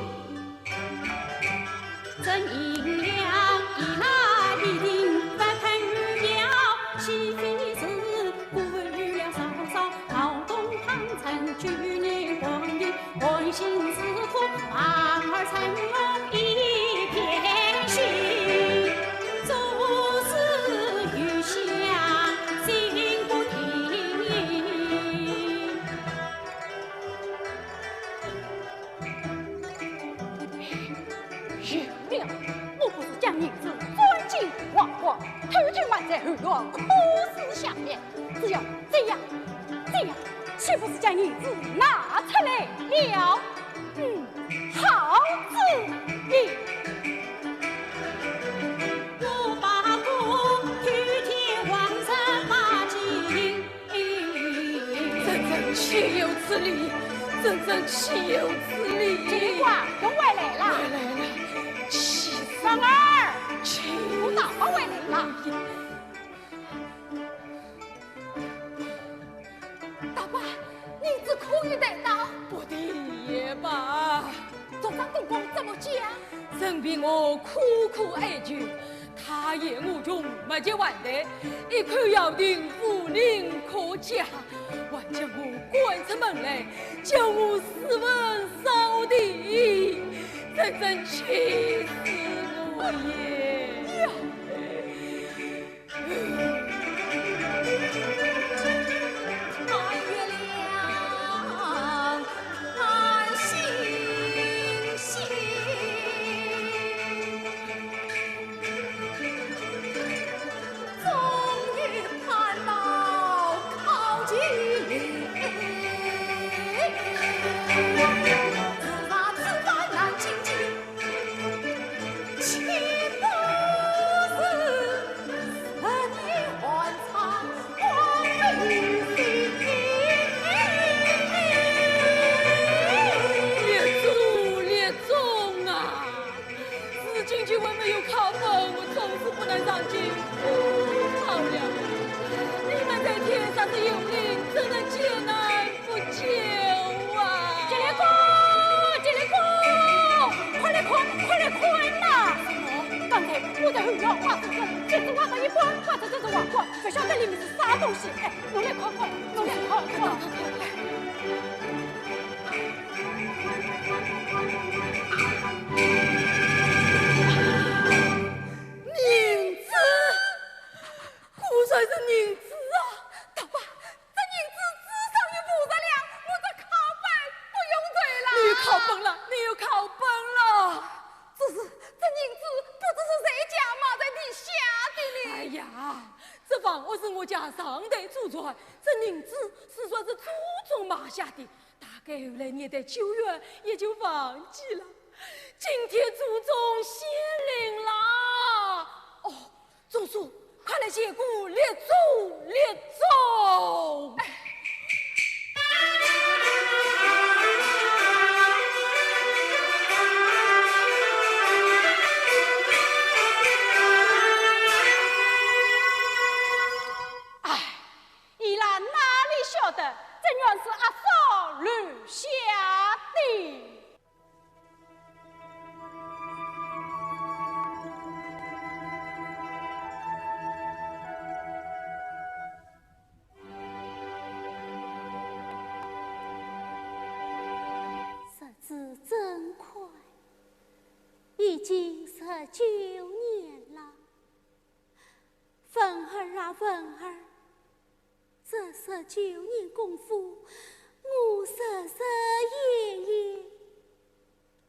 有了，我不是将银子装进王冠，偷偷埋在后院枯树下面，只要这样，这样，岂不是将银子拿出来了？嗯，好主意。我把公偷天王人马进 真正岂有此理！真正岂有此理！金瓜，侬回来了。回来了，气死我！芳儿，气死我！大伯回来了。大伯，银子可有带到？不提也罢。 族长公公怎么讲？任凭我苦苦哀求，他嫌我穷，没钱还债，一口咬定无力可借，还将我赶出门来，叫我斯文扫地，真正气死我也！呀！ 看月亮，看星星，终于盼到考金陵。自杀自杀难清净，岂不是 列祖列宗啊！如今舅还没有考本，我总是不能上京赴考了。你们在天上是有灵，怎能解难不救啊？金陵公，金陵公，快来看，快来看呐！什么？刚才我在后院挖竹子，竹子挖到一半，挖出这只王冠，不晓得里面是啥东西。哎，侬来看看，侬来看看。银子，果然是银子啊！大伯，这银子至少有五十两，我这考本不用愁了。你有考本了，你有考本了。 只是这银子不知是谁家埋在地下的呢？哎呀，这房屋是我家上代祖传，这银子是说是祖宗埋下的，大概后来年代久远，也就忘记了。今天祖宗显灵啦！哦， 宗叔，快来谢过列祖列宗！哎，依然哪里晓得，这原是阿嫂留下的。 日子真快，已经十九年了。文儿啊，文儿， 这十九年功夫，我日日夜夜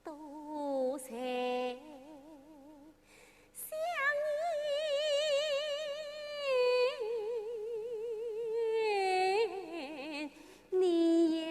都在想念你呀。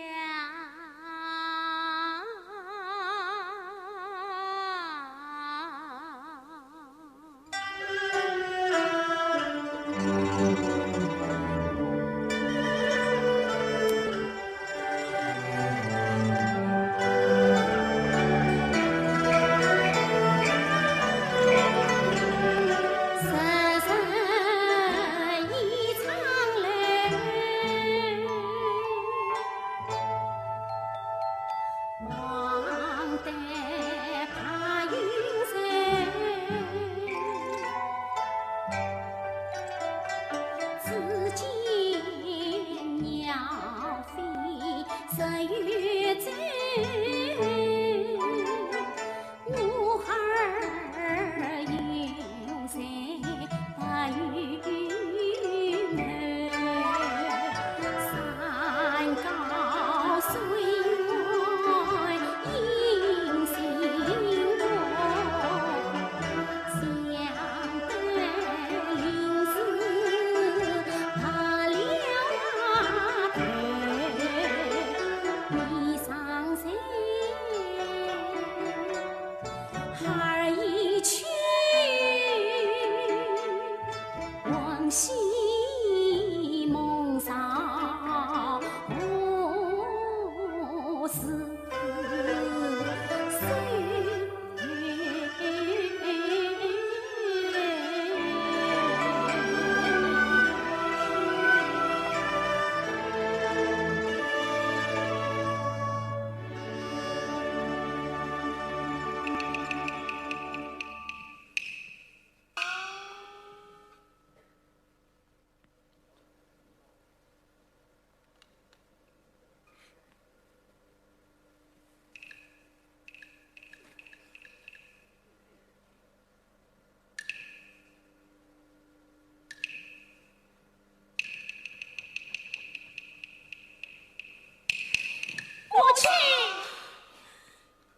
母亲，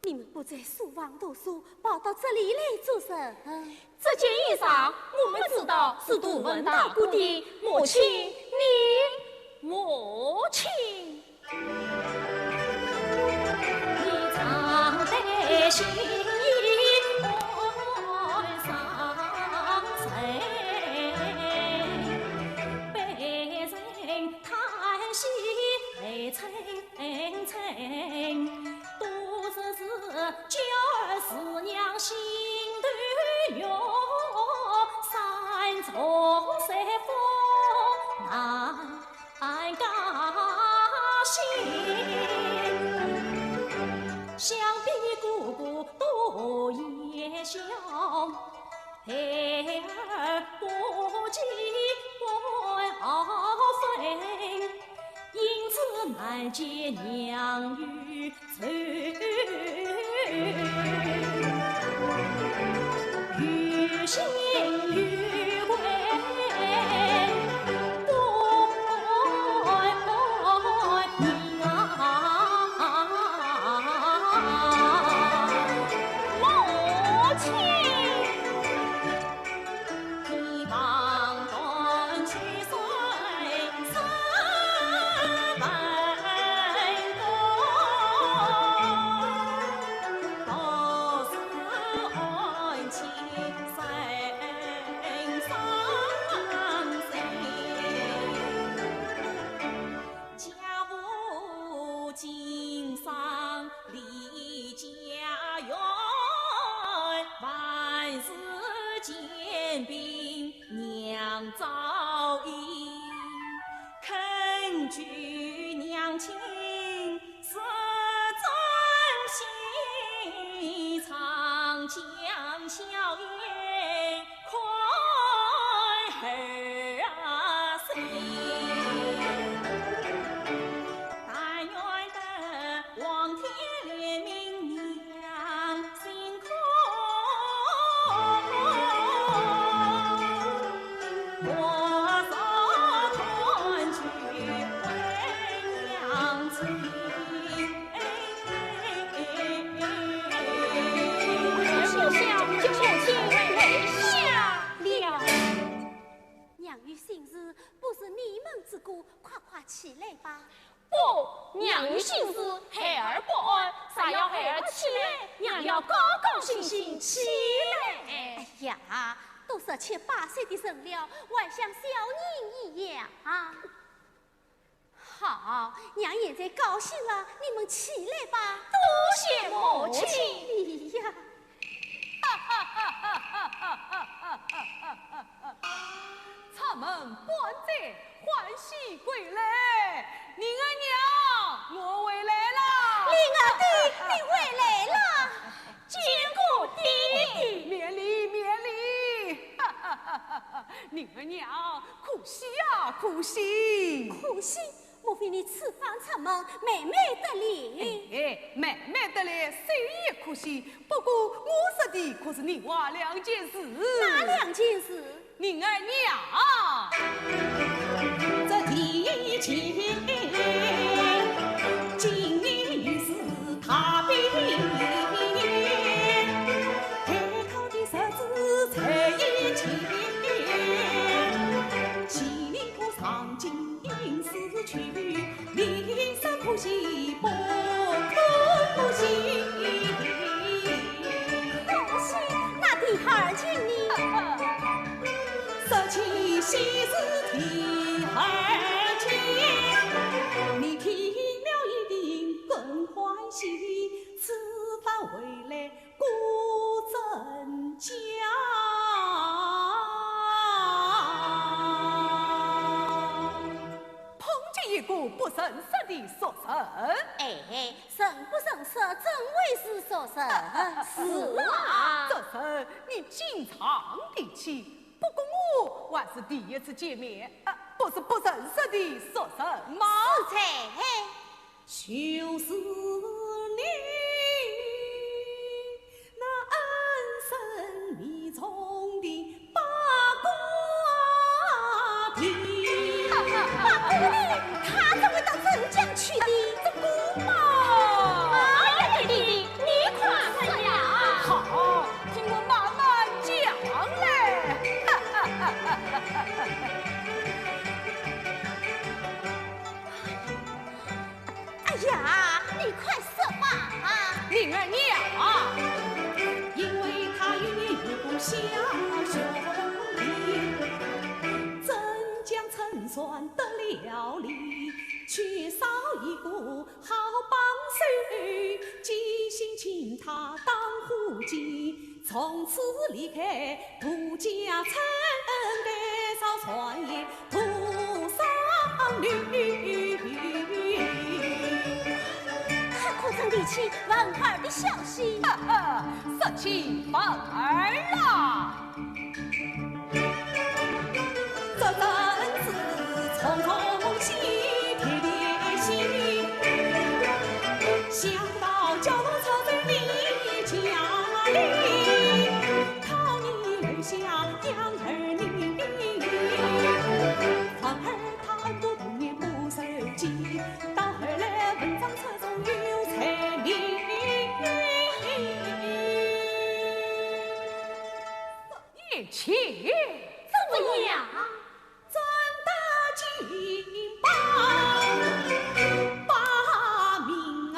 你们不在书房读书，跑到这里来做什么？这件衣裳，我们知道是杜文大哥的。母亲，你，母亲。娘有心事，不是你们之过，快快起来吧。不，娘有心事，孩儿不安，若要孩儿起来，娘要高高兴兴起来。哎呀，都是七八岁的人了，还像小人一样啊。好，娘现在高兴了，你们起来吧。多谢母亲。哎呀，出门半载，欢喜归来。灵儿娘，我回来了。灵儿爹，你回来了。见过爹。免礼，免礼。灵儿娘，可喜啊，可喜。可喜？莫非你此番出门，妹妹得礼？哎，妹妹得礼，虽也可喜，不过我说的可是另外两件事。哪两件事？灵儿呀，这第一件，今年又是大比年，开考的日子在眼前，千里路上 今日是去，你说可喜不可喜？可喜，那第二件呢？说起喜事第二件，你听了一定更欢喜，此番回来 过正家。碰见一个不认识的熟人。哎，人不认识，怎会是熟人？是啊。这人你经常提起，不过我还是第一次见面，啊，不是不认识的熟人吗？是哉。 就是你那恩深义重的八卦弟。八卦弟？他怎会到镇江去的？这个嘛。哎呀，弟弟，你快说呀！好，听我慢慢讲嘞。哎呀，你快说吧！灵儿呀，因为他有一个小兄弟，镇江城算得了礼，缺少一个好帮手，即兴请他当伙计，从此离开 杜家村，该朝传言杜尚女。他可曾提起文儿的消息？哈哈，说起文儿啊，这真是匆匆喜帖帖喜，想到蛟龙出走你家里， 讨你留下养儿女。文儿他不念不受气，到后来文章出众有才名。一起怎么样？ 转到京吧，把名啊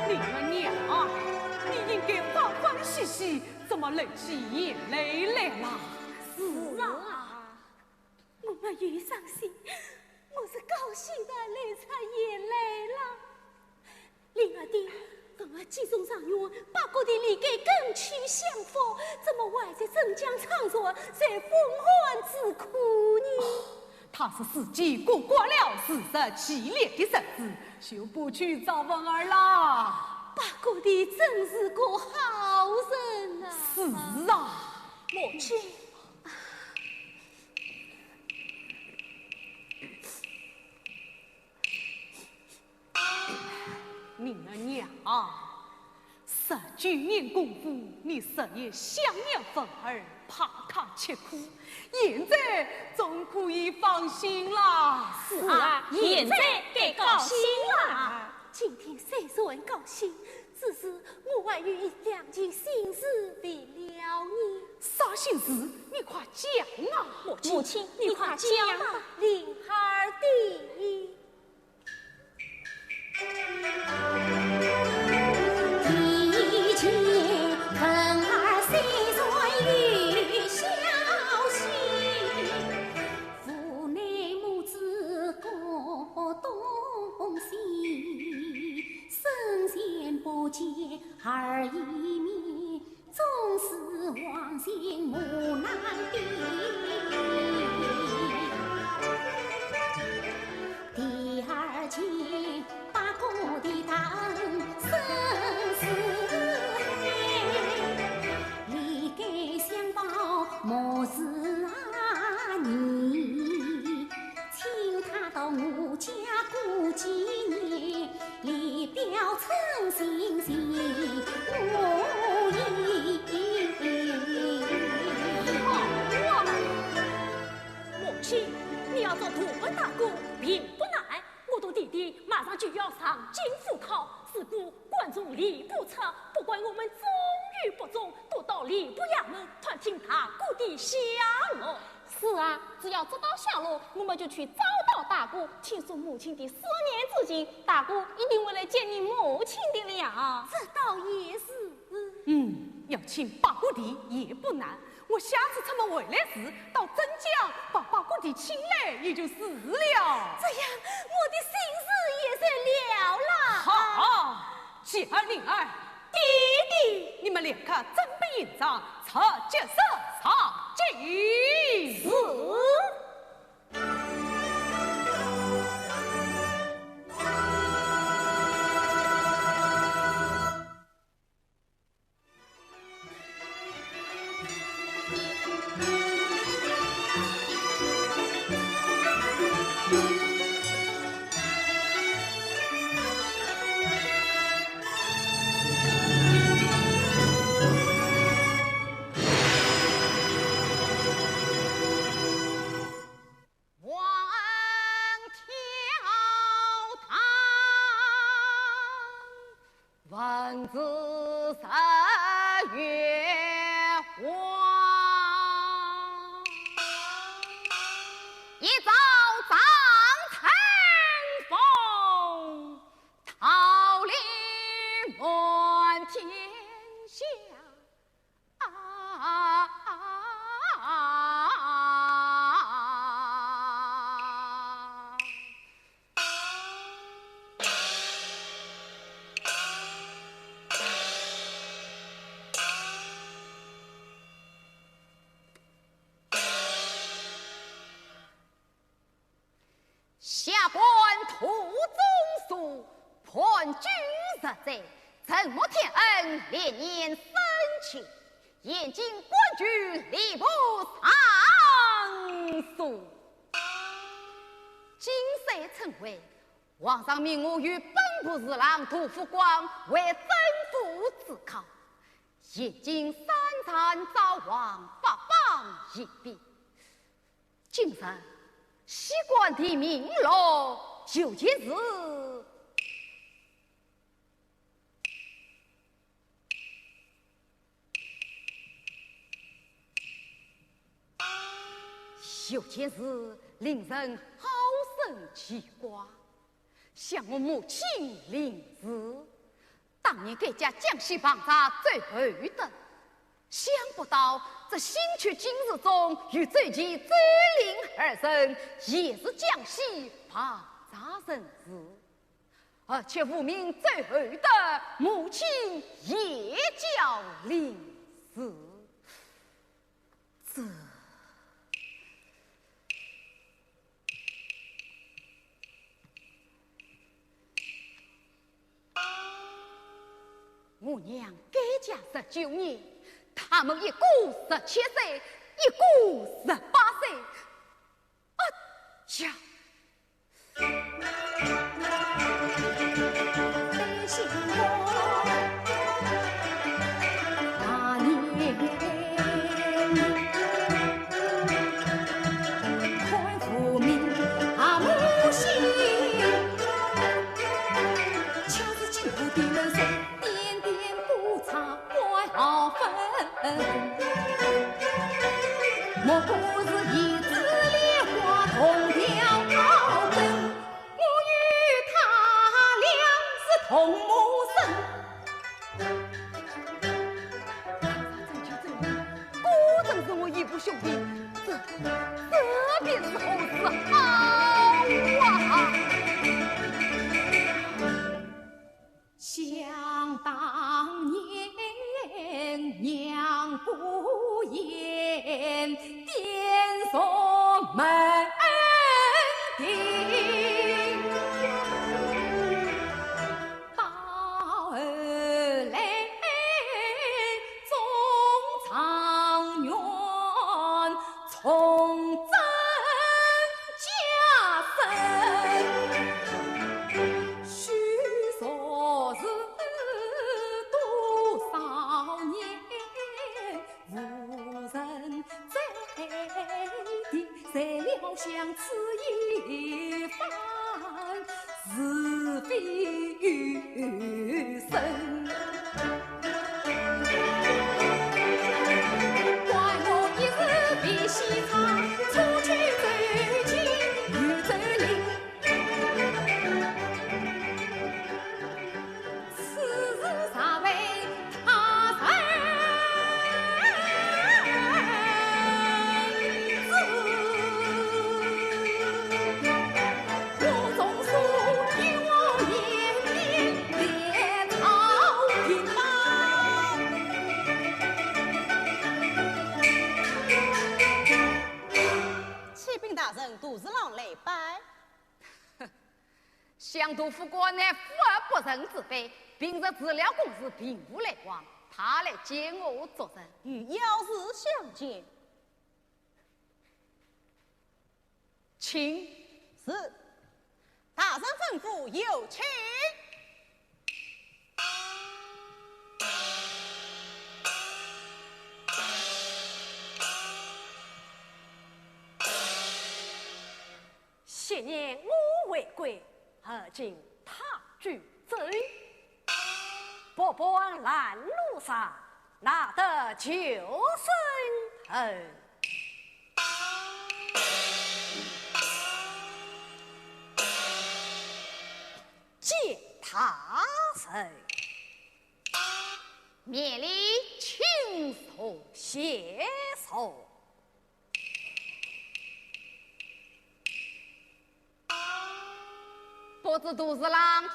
林二娘啊，你应该欢欢喜喜，怎么流起眼泪来啦？是啊，我没有伤心，我是高兴得流出眼泪了。林二爹，文儿既送状元，八哥弟理该跟去享福，怎么还在镇江唱词，受风寒之苦呢？他是自己过惯了自食其力的日子，就不去找文儿啦。八哥弟真是个好人啊。是啊。母亲。 林二娘啊，十九年功夫，你日夜想念文儿，怕她吃苦，现在总可以放心啦。是啊，现在该高兴啦。今天虽然高兴，只是我还有一两件心事未了呢。啥心事？你快讲啊！母亲，你快讲吧。林二爹。 第二件，八哥的大恩深似海，理该相报莫似啊你，请他到我家过几年， 母亲，你要做大伯大哥并不难，我同弟弟马上就要上京赴考，如果冠中离不出，不管我们忠与不忠，都到礼部衙门探听大哥的下落。 是啊，只要知道下落，我们就去找到大哥，倾诉母亲的思念之情，大哥一定会来见你母亲的了。这倒也是。嗯，要请八哥弟也不难，我下次出门回来时，到镇江把八哥弟请来也就是了。这样，我的心事也算了了。好， 姐儿、林儿，弟弟，你们两个准备行装，出去上街。是。官居十载，承蒙天恩，历年升迁，现今官居吏部尚书。今岁称谓，皇上命我与本部侍郎杜副官为正副主考，现今三朝早往，发榜应兵。 今日西关地名落，有件事。有件事令人好生牵挂，想我母亲临死， 当年该家江西旁察周厚德，想不到这新取进士中与周瑜、周令二人也是江西旁察人士，而且无名周厚德，母亲也叫临死。这 我娘改嫁十九年，他们一个十七岁，一个十八岁。啊呀！果真是我义父兄弟，这，这便是何时好啊！想当年，娘不言，爹从门庭。 到后来中状元，重振家声，须说是多少年 无人在的，谁料想此一番，是非有深。关我一日未洗茶，出去走进又走邻。 此事实为他人知。我总说与我言言别朝廷吧。启禀大人，杜侍郎来拜。 想杜副官乃富而不仁之辈，平日治疗公事并无来往，他来见我作甚？与要事相见。请。是。大人吩咐，有请。 昔年我回归，而今他居州。百般拦路上，哪得救生头？见大人。免礼，请坐。谢坐。 不知杜侍郎到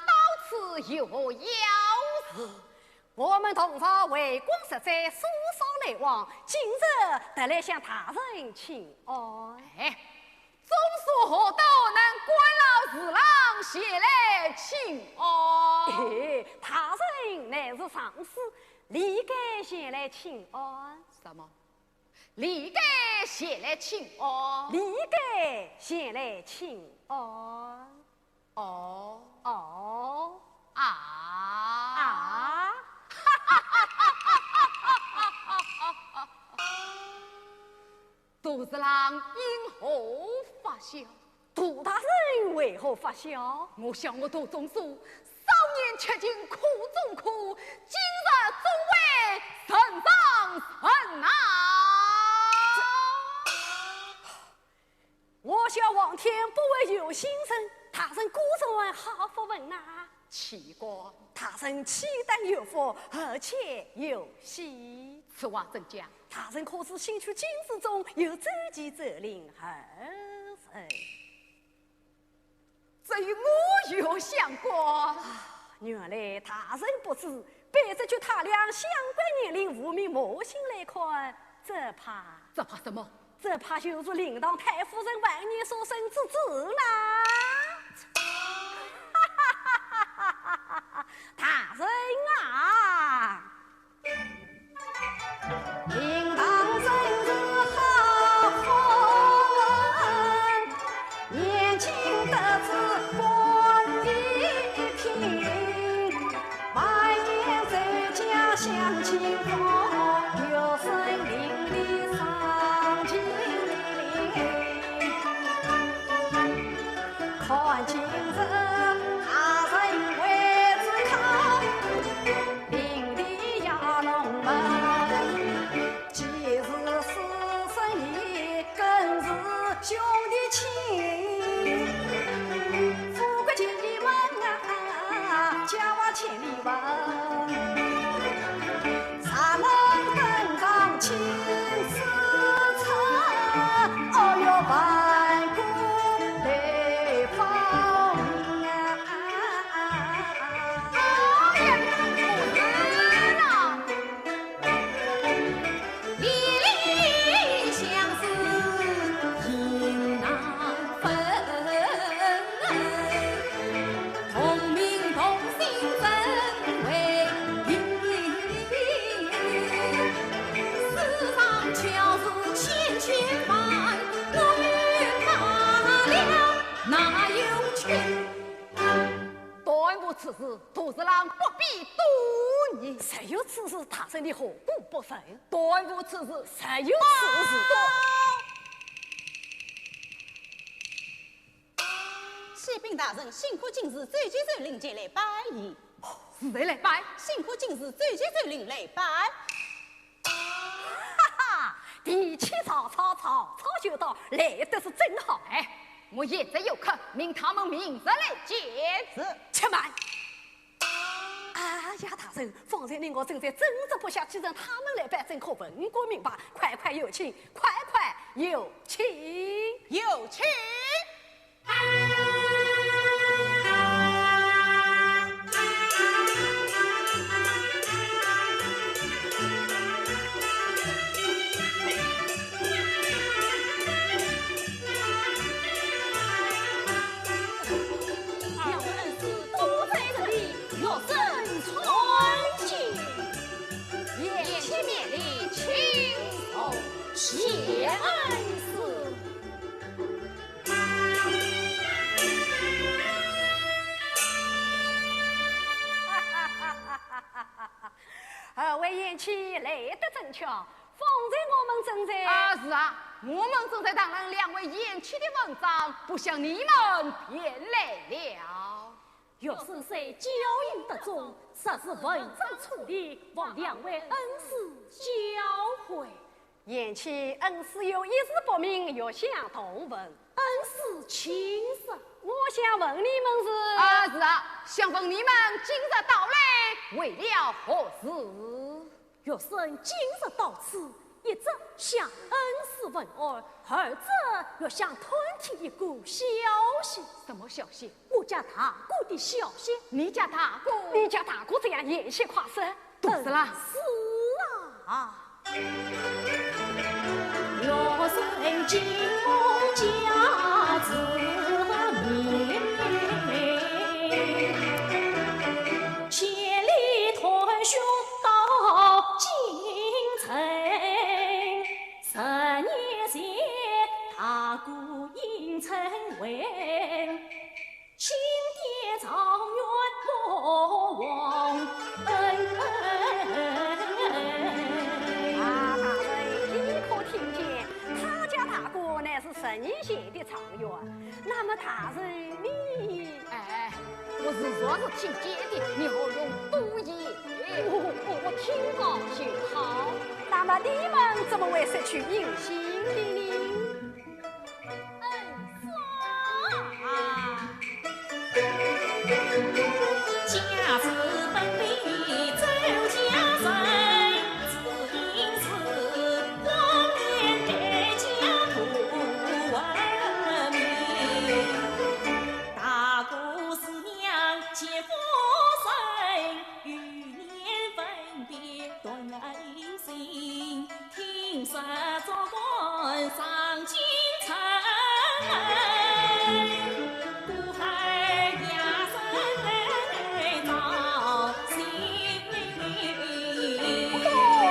此有何要事？我们同朝为官十载，素少来往，今日特来向大人请安。哎，总说何道能关老侍郎前来请安。哎，大人乃是上司，理该前来请安。什么？理该前来请安？理该前来请安。哦。哦。啊。啊。杜十郎因何发笑？ 杜大人为何发笑？我想我杜仲舒，少年吃尽苦中苦，今日终会人上人呐。我笑皇天不为有心人，大人果然好福分呐。 岂敢。大人岂但有福，而且有喜。此话怎讲？大人可知新取经史中有周集奏令二人？这与我有相关？啊，原来大人不知，被这句大梁相关年令无名魔星来看，这怕，这怕什么？ 这怕就是令堂太夫人晚年所生之子啦。大人啊！令堂真是好福分，年轻得子官一品， 晚年在家享清风，有生名利丧尽。看今日大人为子考，名利压龙门。 既是师生义，更是兄弟情。富贵千里问啊，家法千里问。若能登上青丝城，哦哟，万古流芳名啊。哎呀，不是啦。 断无此事，杜十郎不必多言。实有此事，大人你何故不问？断无此事。实有此事。启禀大人，新科进士周集奏令前来拜谒。是谁来拜？新科进士周集奏令来拜。 哈哈，提起曹操，曹操就到，来得是正好。哎，我现在有客，命他们明日来见。是。且慢。哎呀，大人，方才你我正在争执不下，既然他们来拜，怎可问个明白？快快有请，快快有请。有请。 两位恩师都在这里，学生参见。贤妻免礼，请坐。谢恩师。 二位贤妻来得正巧，方才我们正在……啊，是啊，我们正在谈论两位贤妻的文章，不想你们便来了。学生虽教育得中，实是文章错别，望两位恩师教诲。 贤妻，恩师有一事不明，欲向同问。恩师请说。我想问你们是……啊，是啊，想问你们今日到来为了何事？学生今日到此，一则向恩师问安，二则欲向探听一个消息。什么消息？我家大哥的消息。你家大哥？你家大哥怎样？贤妻快说。杜十郎。恩师啊。状元莫忘恩。啊，大人应可听见，他家大哥乃是十年前的状元，那么大人你……哎，我自然是听见的，你何用多言？我，我，我听过就好。那么你们怎么会失去音信的呢？ 恩师啊！哦，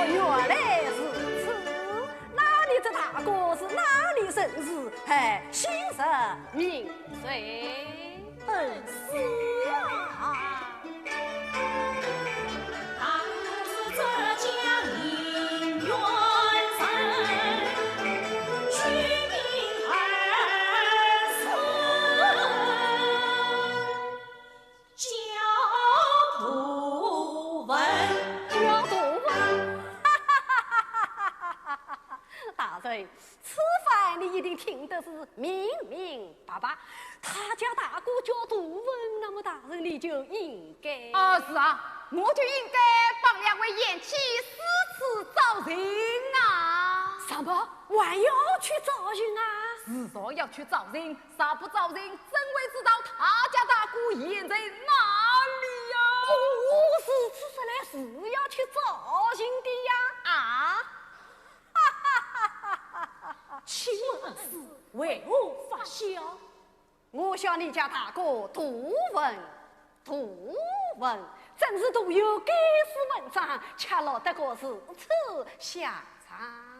原来如此。那你这大哥是哪里人氏？哎，姓甚名谁？ 恩师啊！焦杜文。焦杜文？大人， 此番你一定听得是明明白白。他家大哥叫杜文，那么大人你就应该……哦，是啊，我就应该帮两位贤妻四处找寻啊。什么？还要去找寻啊？自然要去找寻，若不找寻，怎会知道他家大哥现在哪里呀？哦，如此说来是要去找寻的呀。啊？ 请问恩师为何发笑？我想你家大哥杜文，杜文，真是读有盖世文章，却落得个如此下场啊！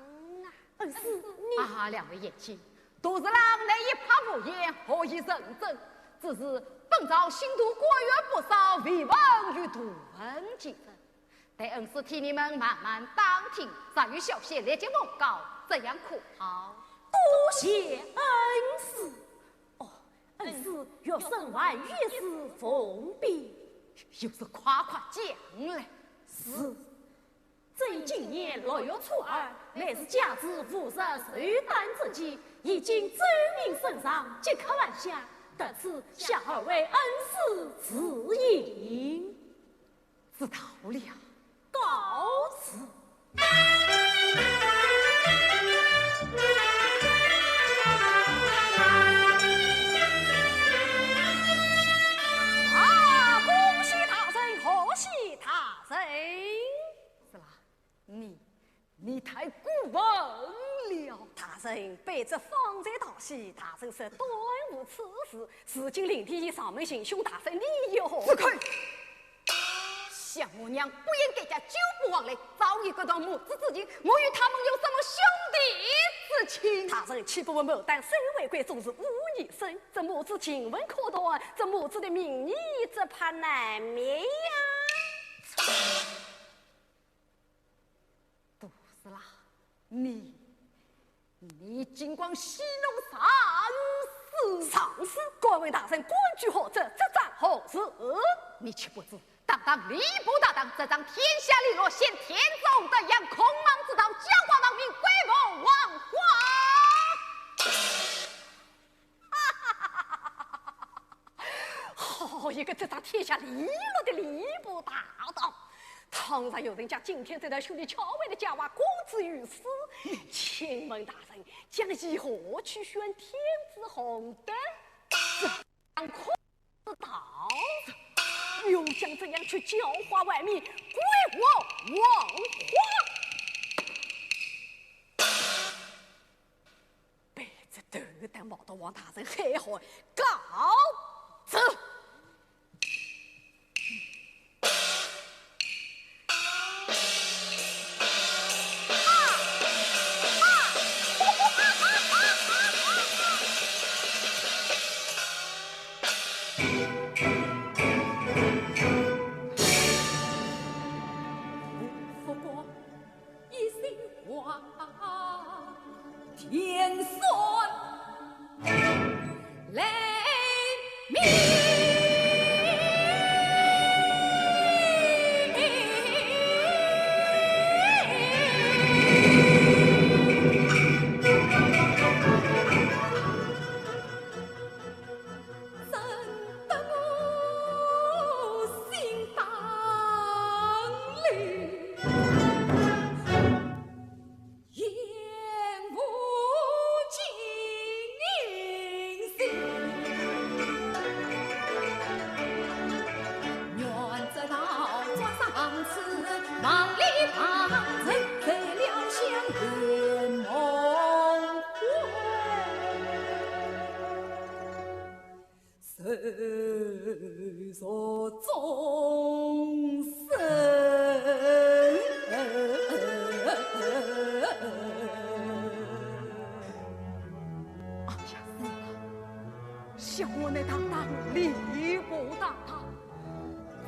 恩师，你……啊，两位贤妻，杜十郎乃一派胡言，何以成真？只是本朝新读官员不少，未闻有杜文其人。 待恩师替你们慢慢打听，若有消息立即奉告，这样可好？多谢恩师。哦，恩师，学生还有一事奉禀。有事快快讲来。是。朕今年六月初二，乃是甲子五十寿诞之期，已经奏明圣上，即刻南下，特此向二位恩师致意。 知道了。告辞。啊，恭喜大人，贺喜大人！是啦，你，你太过分了。大人卑职方才道喜，大人说端午此事，如今令弟已上门寻兄，大人你又……住口！ 想我娘不厌改嫁，久不往来，早已各断母子之情，我与他们有什么兄弟之情？大人岂不闻牡丹虽未归，终是无义生。这母子情分可断，这母子的名义只怕难灭呀。杜十郎，你 你竟敢戏弄上司！上司？敢问大人官居何职，执掌何职？你岂不知，堂堂吏部大堂，执掌天下利禄，先天之大权，孔孟之道，教化万民，规范文化。好一个执掌天下利禄的吏部大堂！倘若有人将今天这堂兄弟巧慧的佳话公之于世，请问大人， 将以何去宣天子洪德？这孔之道，又将怎样去教化万民，规范文化？卑职斗胆冒到王大人海口告辞。受众生。哎呀，是啊，想我乃堂堂礼部大堂，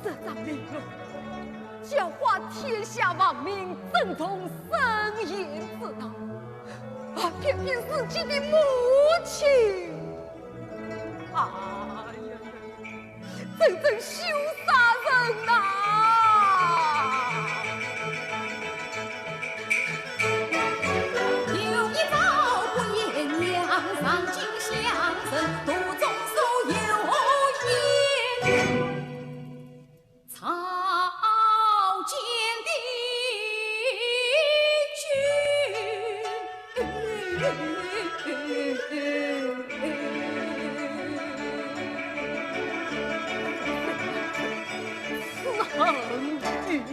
这张令状，教化天下万民尊重生育之道，啊，偏偏自己的母亲，哎呀呀！ 真正羞煞人呐！有一朝不言，娘上京相认，途中所有言，朝见的君。 此恨与欲，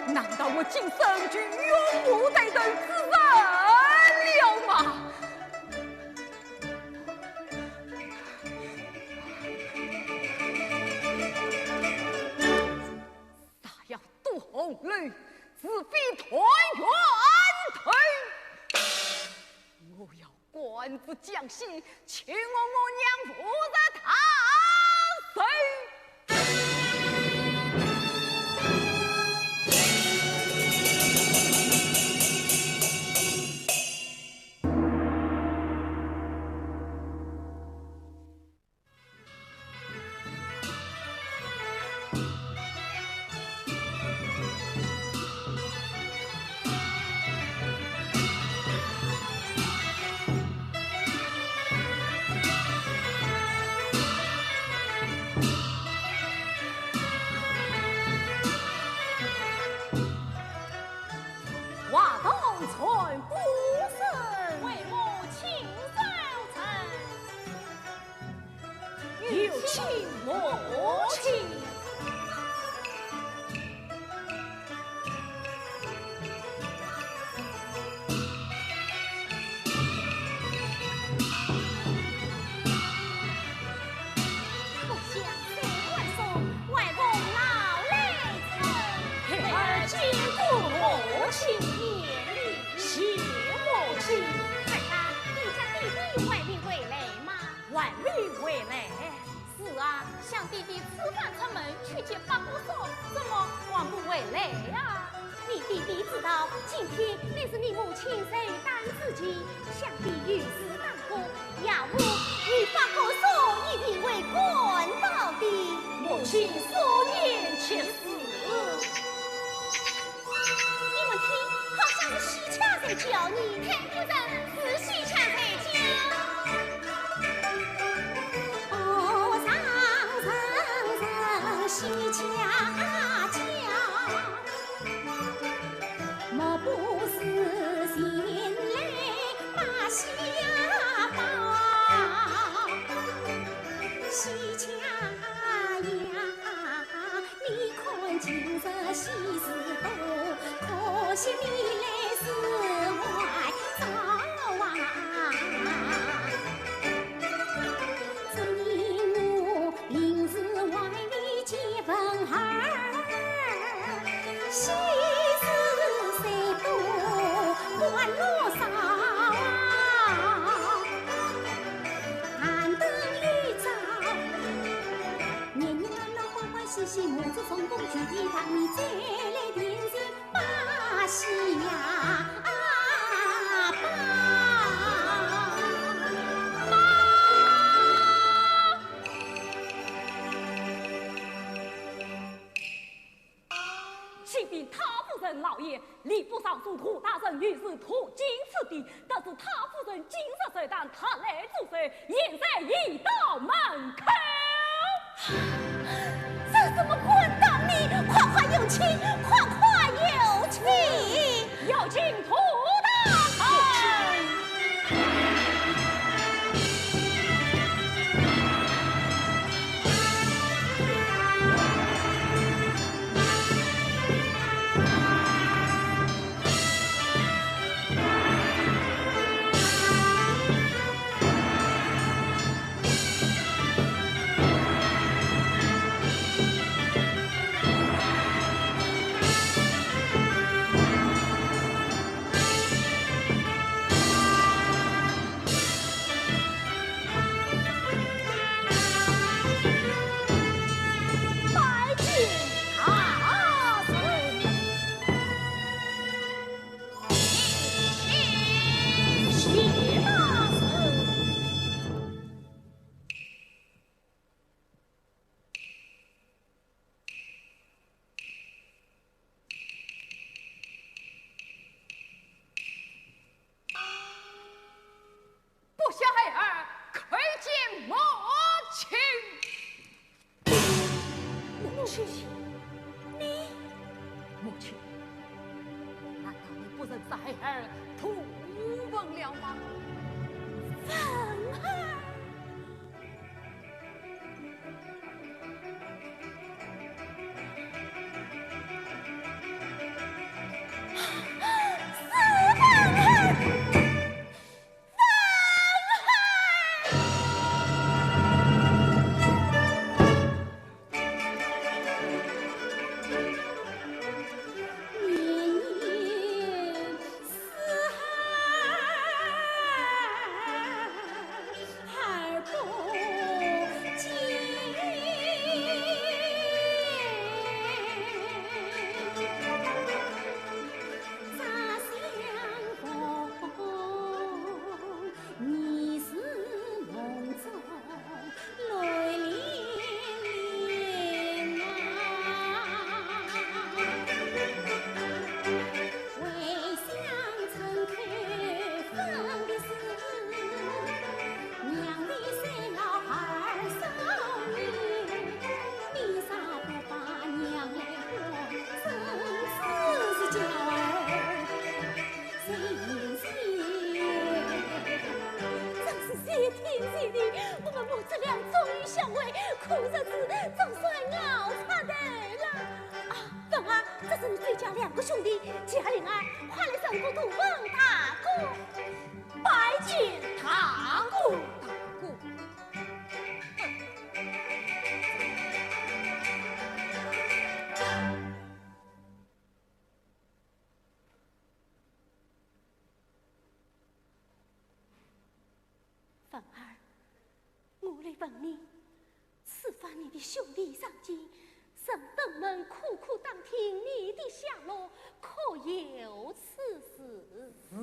难道我今生就永无抬头之日了吗？大要 渡红楼，自废团圆头。我要赶赴江西，求我母娘赴日堂寿。 华堂传古声，为母亲守贞。 有请母亲。不想三万岁，外奉劳累臣。孩儿见过母亲。免礼。谢母亲。快打你家弟弟还未回来吗？ 还未回来？是啊，想弟弟此番出门去接八哥嫂，怎么还不回来呀？你弟弟知道今天乃是你母亲寿诞之期，想必有事耽搁，夜壶与八哥嫂一定会赶到的。母亲所言极是。 你们听，好像是西洽在叫呢。太夫人，是西洽在叫。哦，上上上，西洽叫。莫不是前来把喜报？西洽呀， 你看今日喜事多，可惜你来是晚早啊。昨日我临时外面接风儿，喜事虽多，欢乐少啊。难得一早， 热热闹闹欢欢喜喜，满座送公举礼堂，你再来点些把戏呀，啊，把戏。启禀太夫人老爷，礼部尚书涂大人有事途经此地， 得知太夫人今日寿诞，特来祝寿，现在已到门口。这怎么管到你？快快有请，快快有请。有请涂大人。母亲，你……母亲，难道你不认识孩儿图文了吗？文儿。真是谢天谢地，我们母子俩终于相会，苦日子总算熬出头了。啊，文儿，这是你追家两个兄弟，季和林儿，快来上过土房大哥。拜见大哥。大哥。文儿，我来问你，此番你的兄弟上京，曾登门苦苦打听你的下落，可有此事？是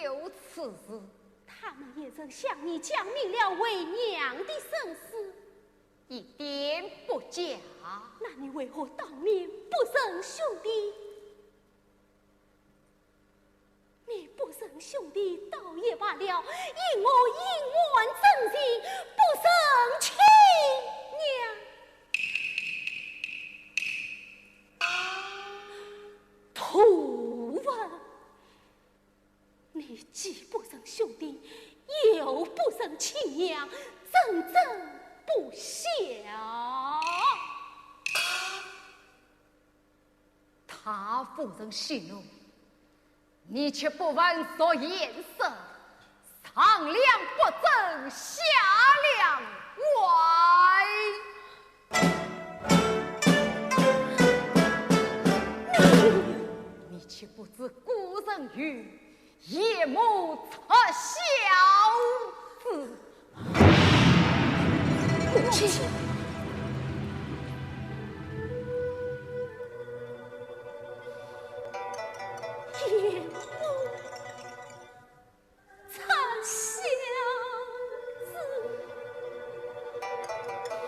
有此事。他们也曾向你讲明了为娘的身世？一点不假。那你为何当面不认兄弟？ 你不认兄弟倒也罢了，因何隐瞒真情，不认亲娘？徒儿，你既不认兄弟，又不认亲娘，真正不孝。 他不认亲娘，你却不问昨夜色，上梁不正下梁歪。你，你岂不知古人云： 夜母出孝子。母亲，夜母出孝子。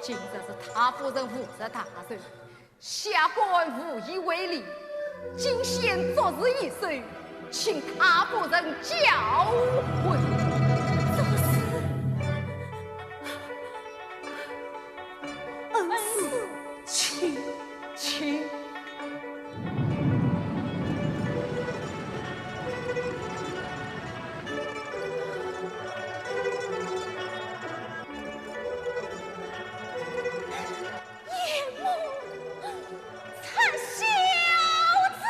今日是太夫人误入大牢， 下官无以为力，今先作诗一首，请太夫人教诲。作诗？恩师，请。请。夜母出孝子。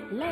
妈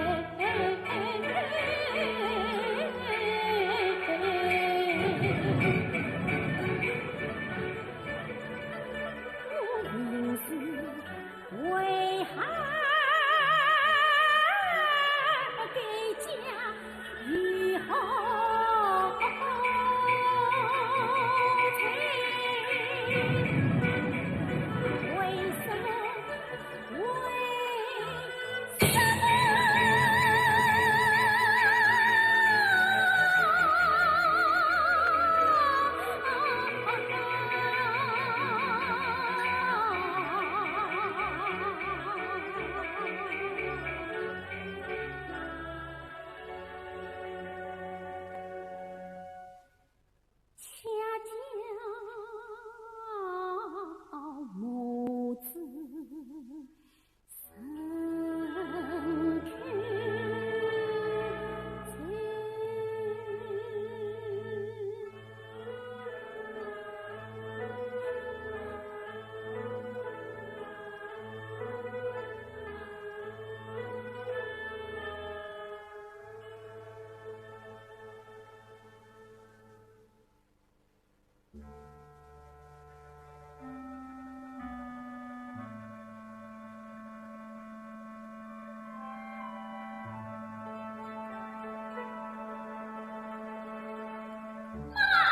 妈，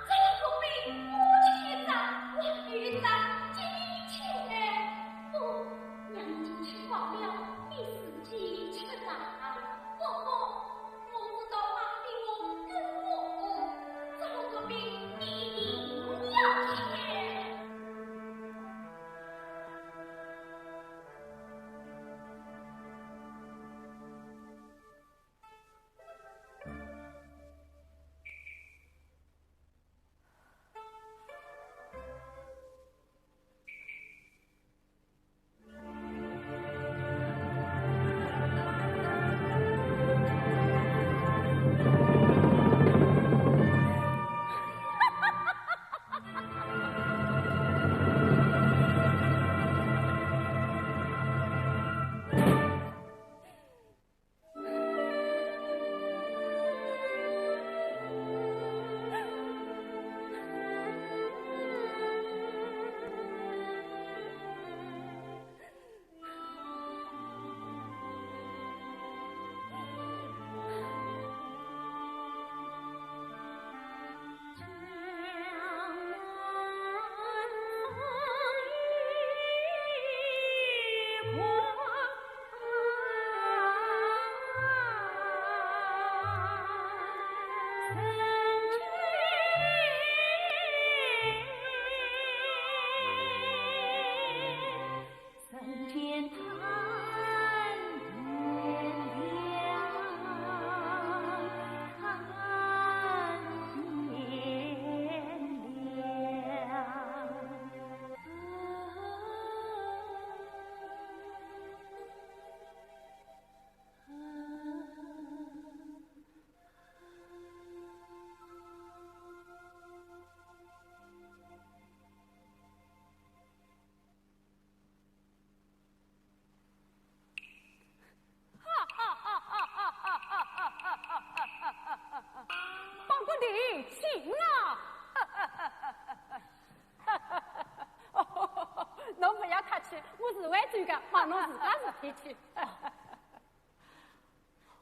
这个可比我去一张，我有一张金钱呢。哦，让你进去好了，你自己去拿。不过，我知道妈比我更忙，这个可比你要钱。 包公弟，请啊！哦，侬勿要客气，我是会走个，忙侬自家事体去。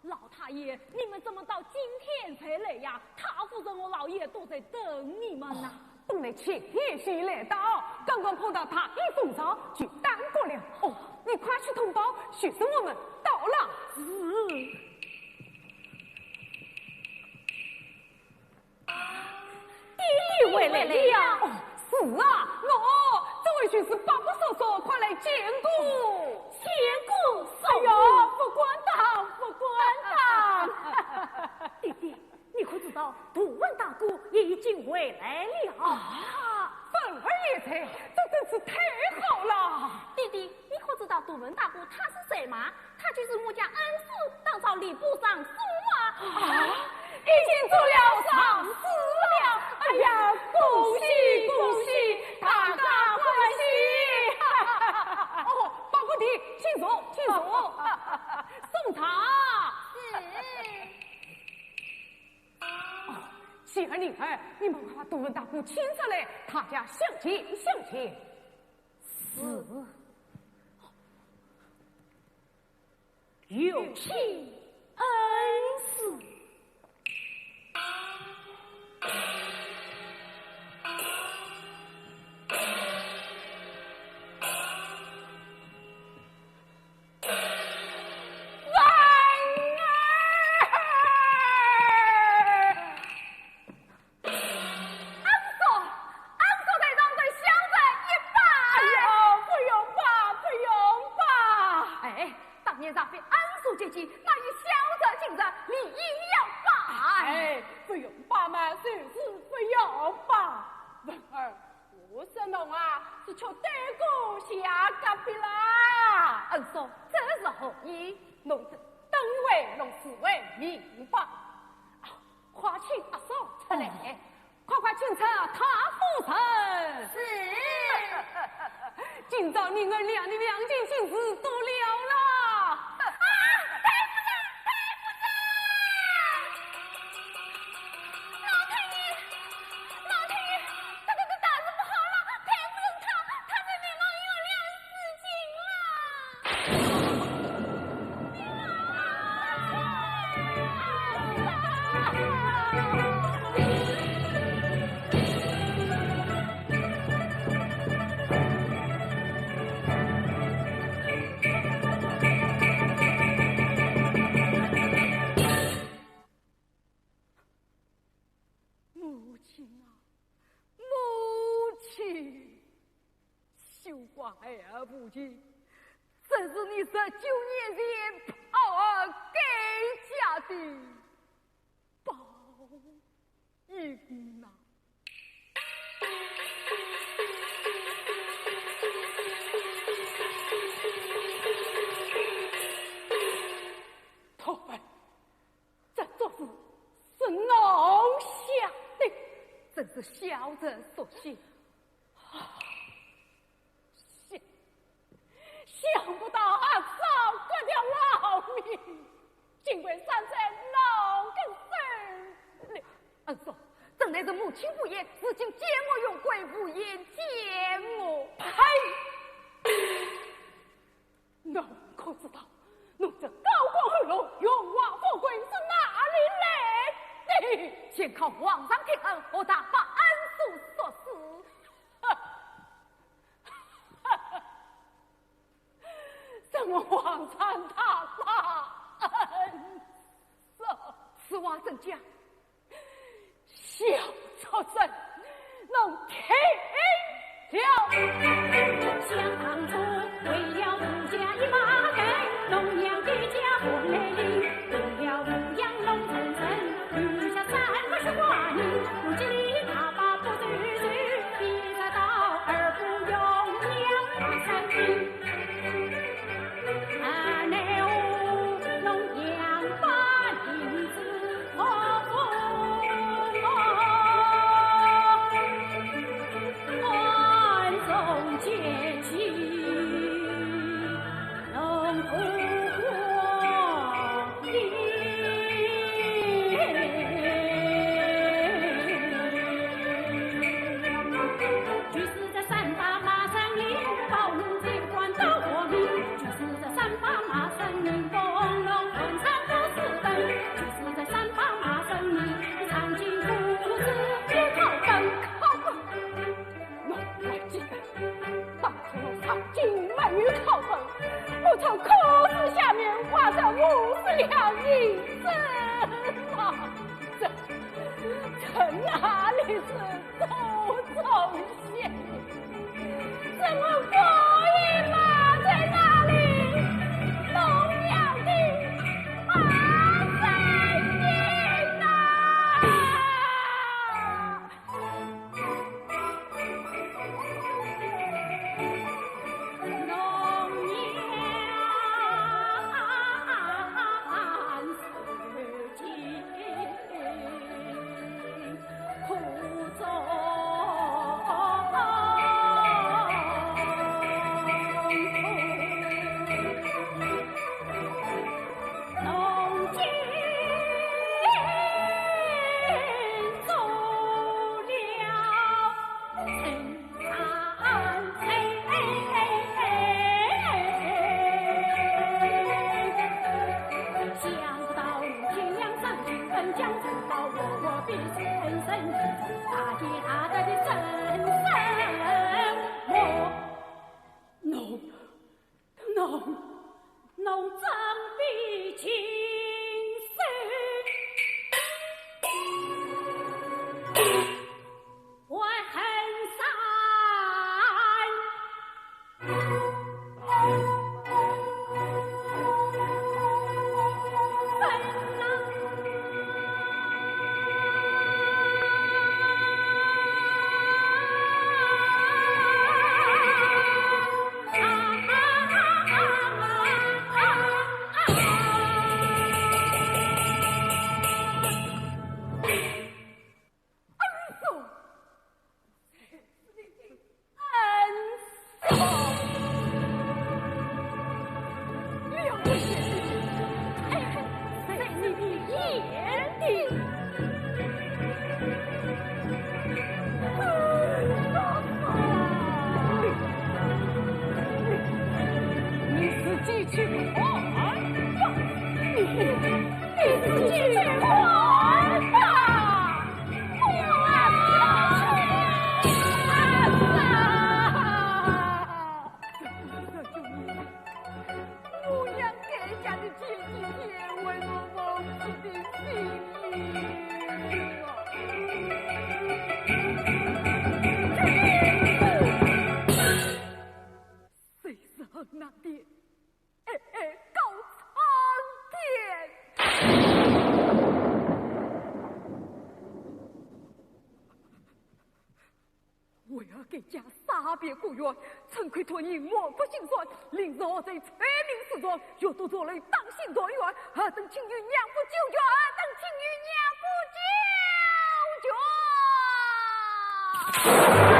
老太爷，你们怎么到今天才来呀？太夫人和老爷都在等你们呢。本来前天就来到，刚刚碰到大雨风潮，就耽搁了。哦，你快去通报，学生我们到了。是。 爹爹回来了。哦，是啊，喏，这位就是伯伯嫂嫂，快来见过。见过嫂嫂。哎呀，不敢当，不敢当。爹爹，你可知道杜文大哥也已经回来了？啊，凤儿也在，这真是太好了。爹爹，你可知道杜文大哥他是谁吗？ 他就是我家恩师，当朝礼部尚书啊。啊，已经做了尚书了。哎呀，恭喜恭喜，大家欢喜。哦，包公弟，请坐，请坐。送茶灵儿，你们快把杜文大哥请出来，他家相见相见。是。有请恩师。恩师！ 恩师，恩师在上，受小侄一拜。哎呦，不用拜，不用拜。哎，当年若非恩师接见，那与小侄今日理应要拜。哎，不用拜嘛，就是不用拜。文儿，我说侬啊，是吃对过下隔壁啦。恩师，这是何意？侬等会，侬自会明白。啊，快请阿嫂出来。 快快请出太夫人。是。今朝你们两，你两件亲事多了啦。啊，太夫人，太夫人！老太爷，老太爷，这个，这大事不好了，太夫人她，她在内房有两事情了。 母亲啊，母亲！休怪孩儿无情，这是你十九年前抛儿改嫁的报应呐。托儿， 这咒誓是侬下的，真是小侄所幸。啊，想，想不到阿嫂革条老命，竟会伤在侬个手里。恩师，真乃是母亲不言，如今见我荣归，无颜见我。呸！ 侬可知道，侬这高官厚禄、荣华富贵是哪里来的？全靠皇上天恩，我大伯恩师所赐。什么皇上大伯恩师？此话怎讲？ 小畜生，侬听了！想当初，为了吴家一马根，东阳的家风来临，为了吴阳弄成神，留下三个是寡人，我这里大把不收收，一直到二不用娘三斤。 就是这三把麻绳令，包侬这官到活命。就是这三把麻绳令，包侬官场不是等。就是这三把麻绳令，你尝尽苦楚也考本。考本！我还记得，当初我尝尽没有考本，我从科试下面挖着五十两银子。啊，这，这哪里是 祖宗血，这我可以骂在哪里？农娘的骂在哪？农娘。天为我谋子的心意啊！谁是河南的？哎哎，高苍天！为何该家杀别孤鸳，陈魁托人祸不幸船，临时何罪，罪名自重，又都坐楼当心断冤，何等情由娘不救救，何等情由娘不救救！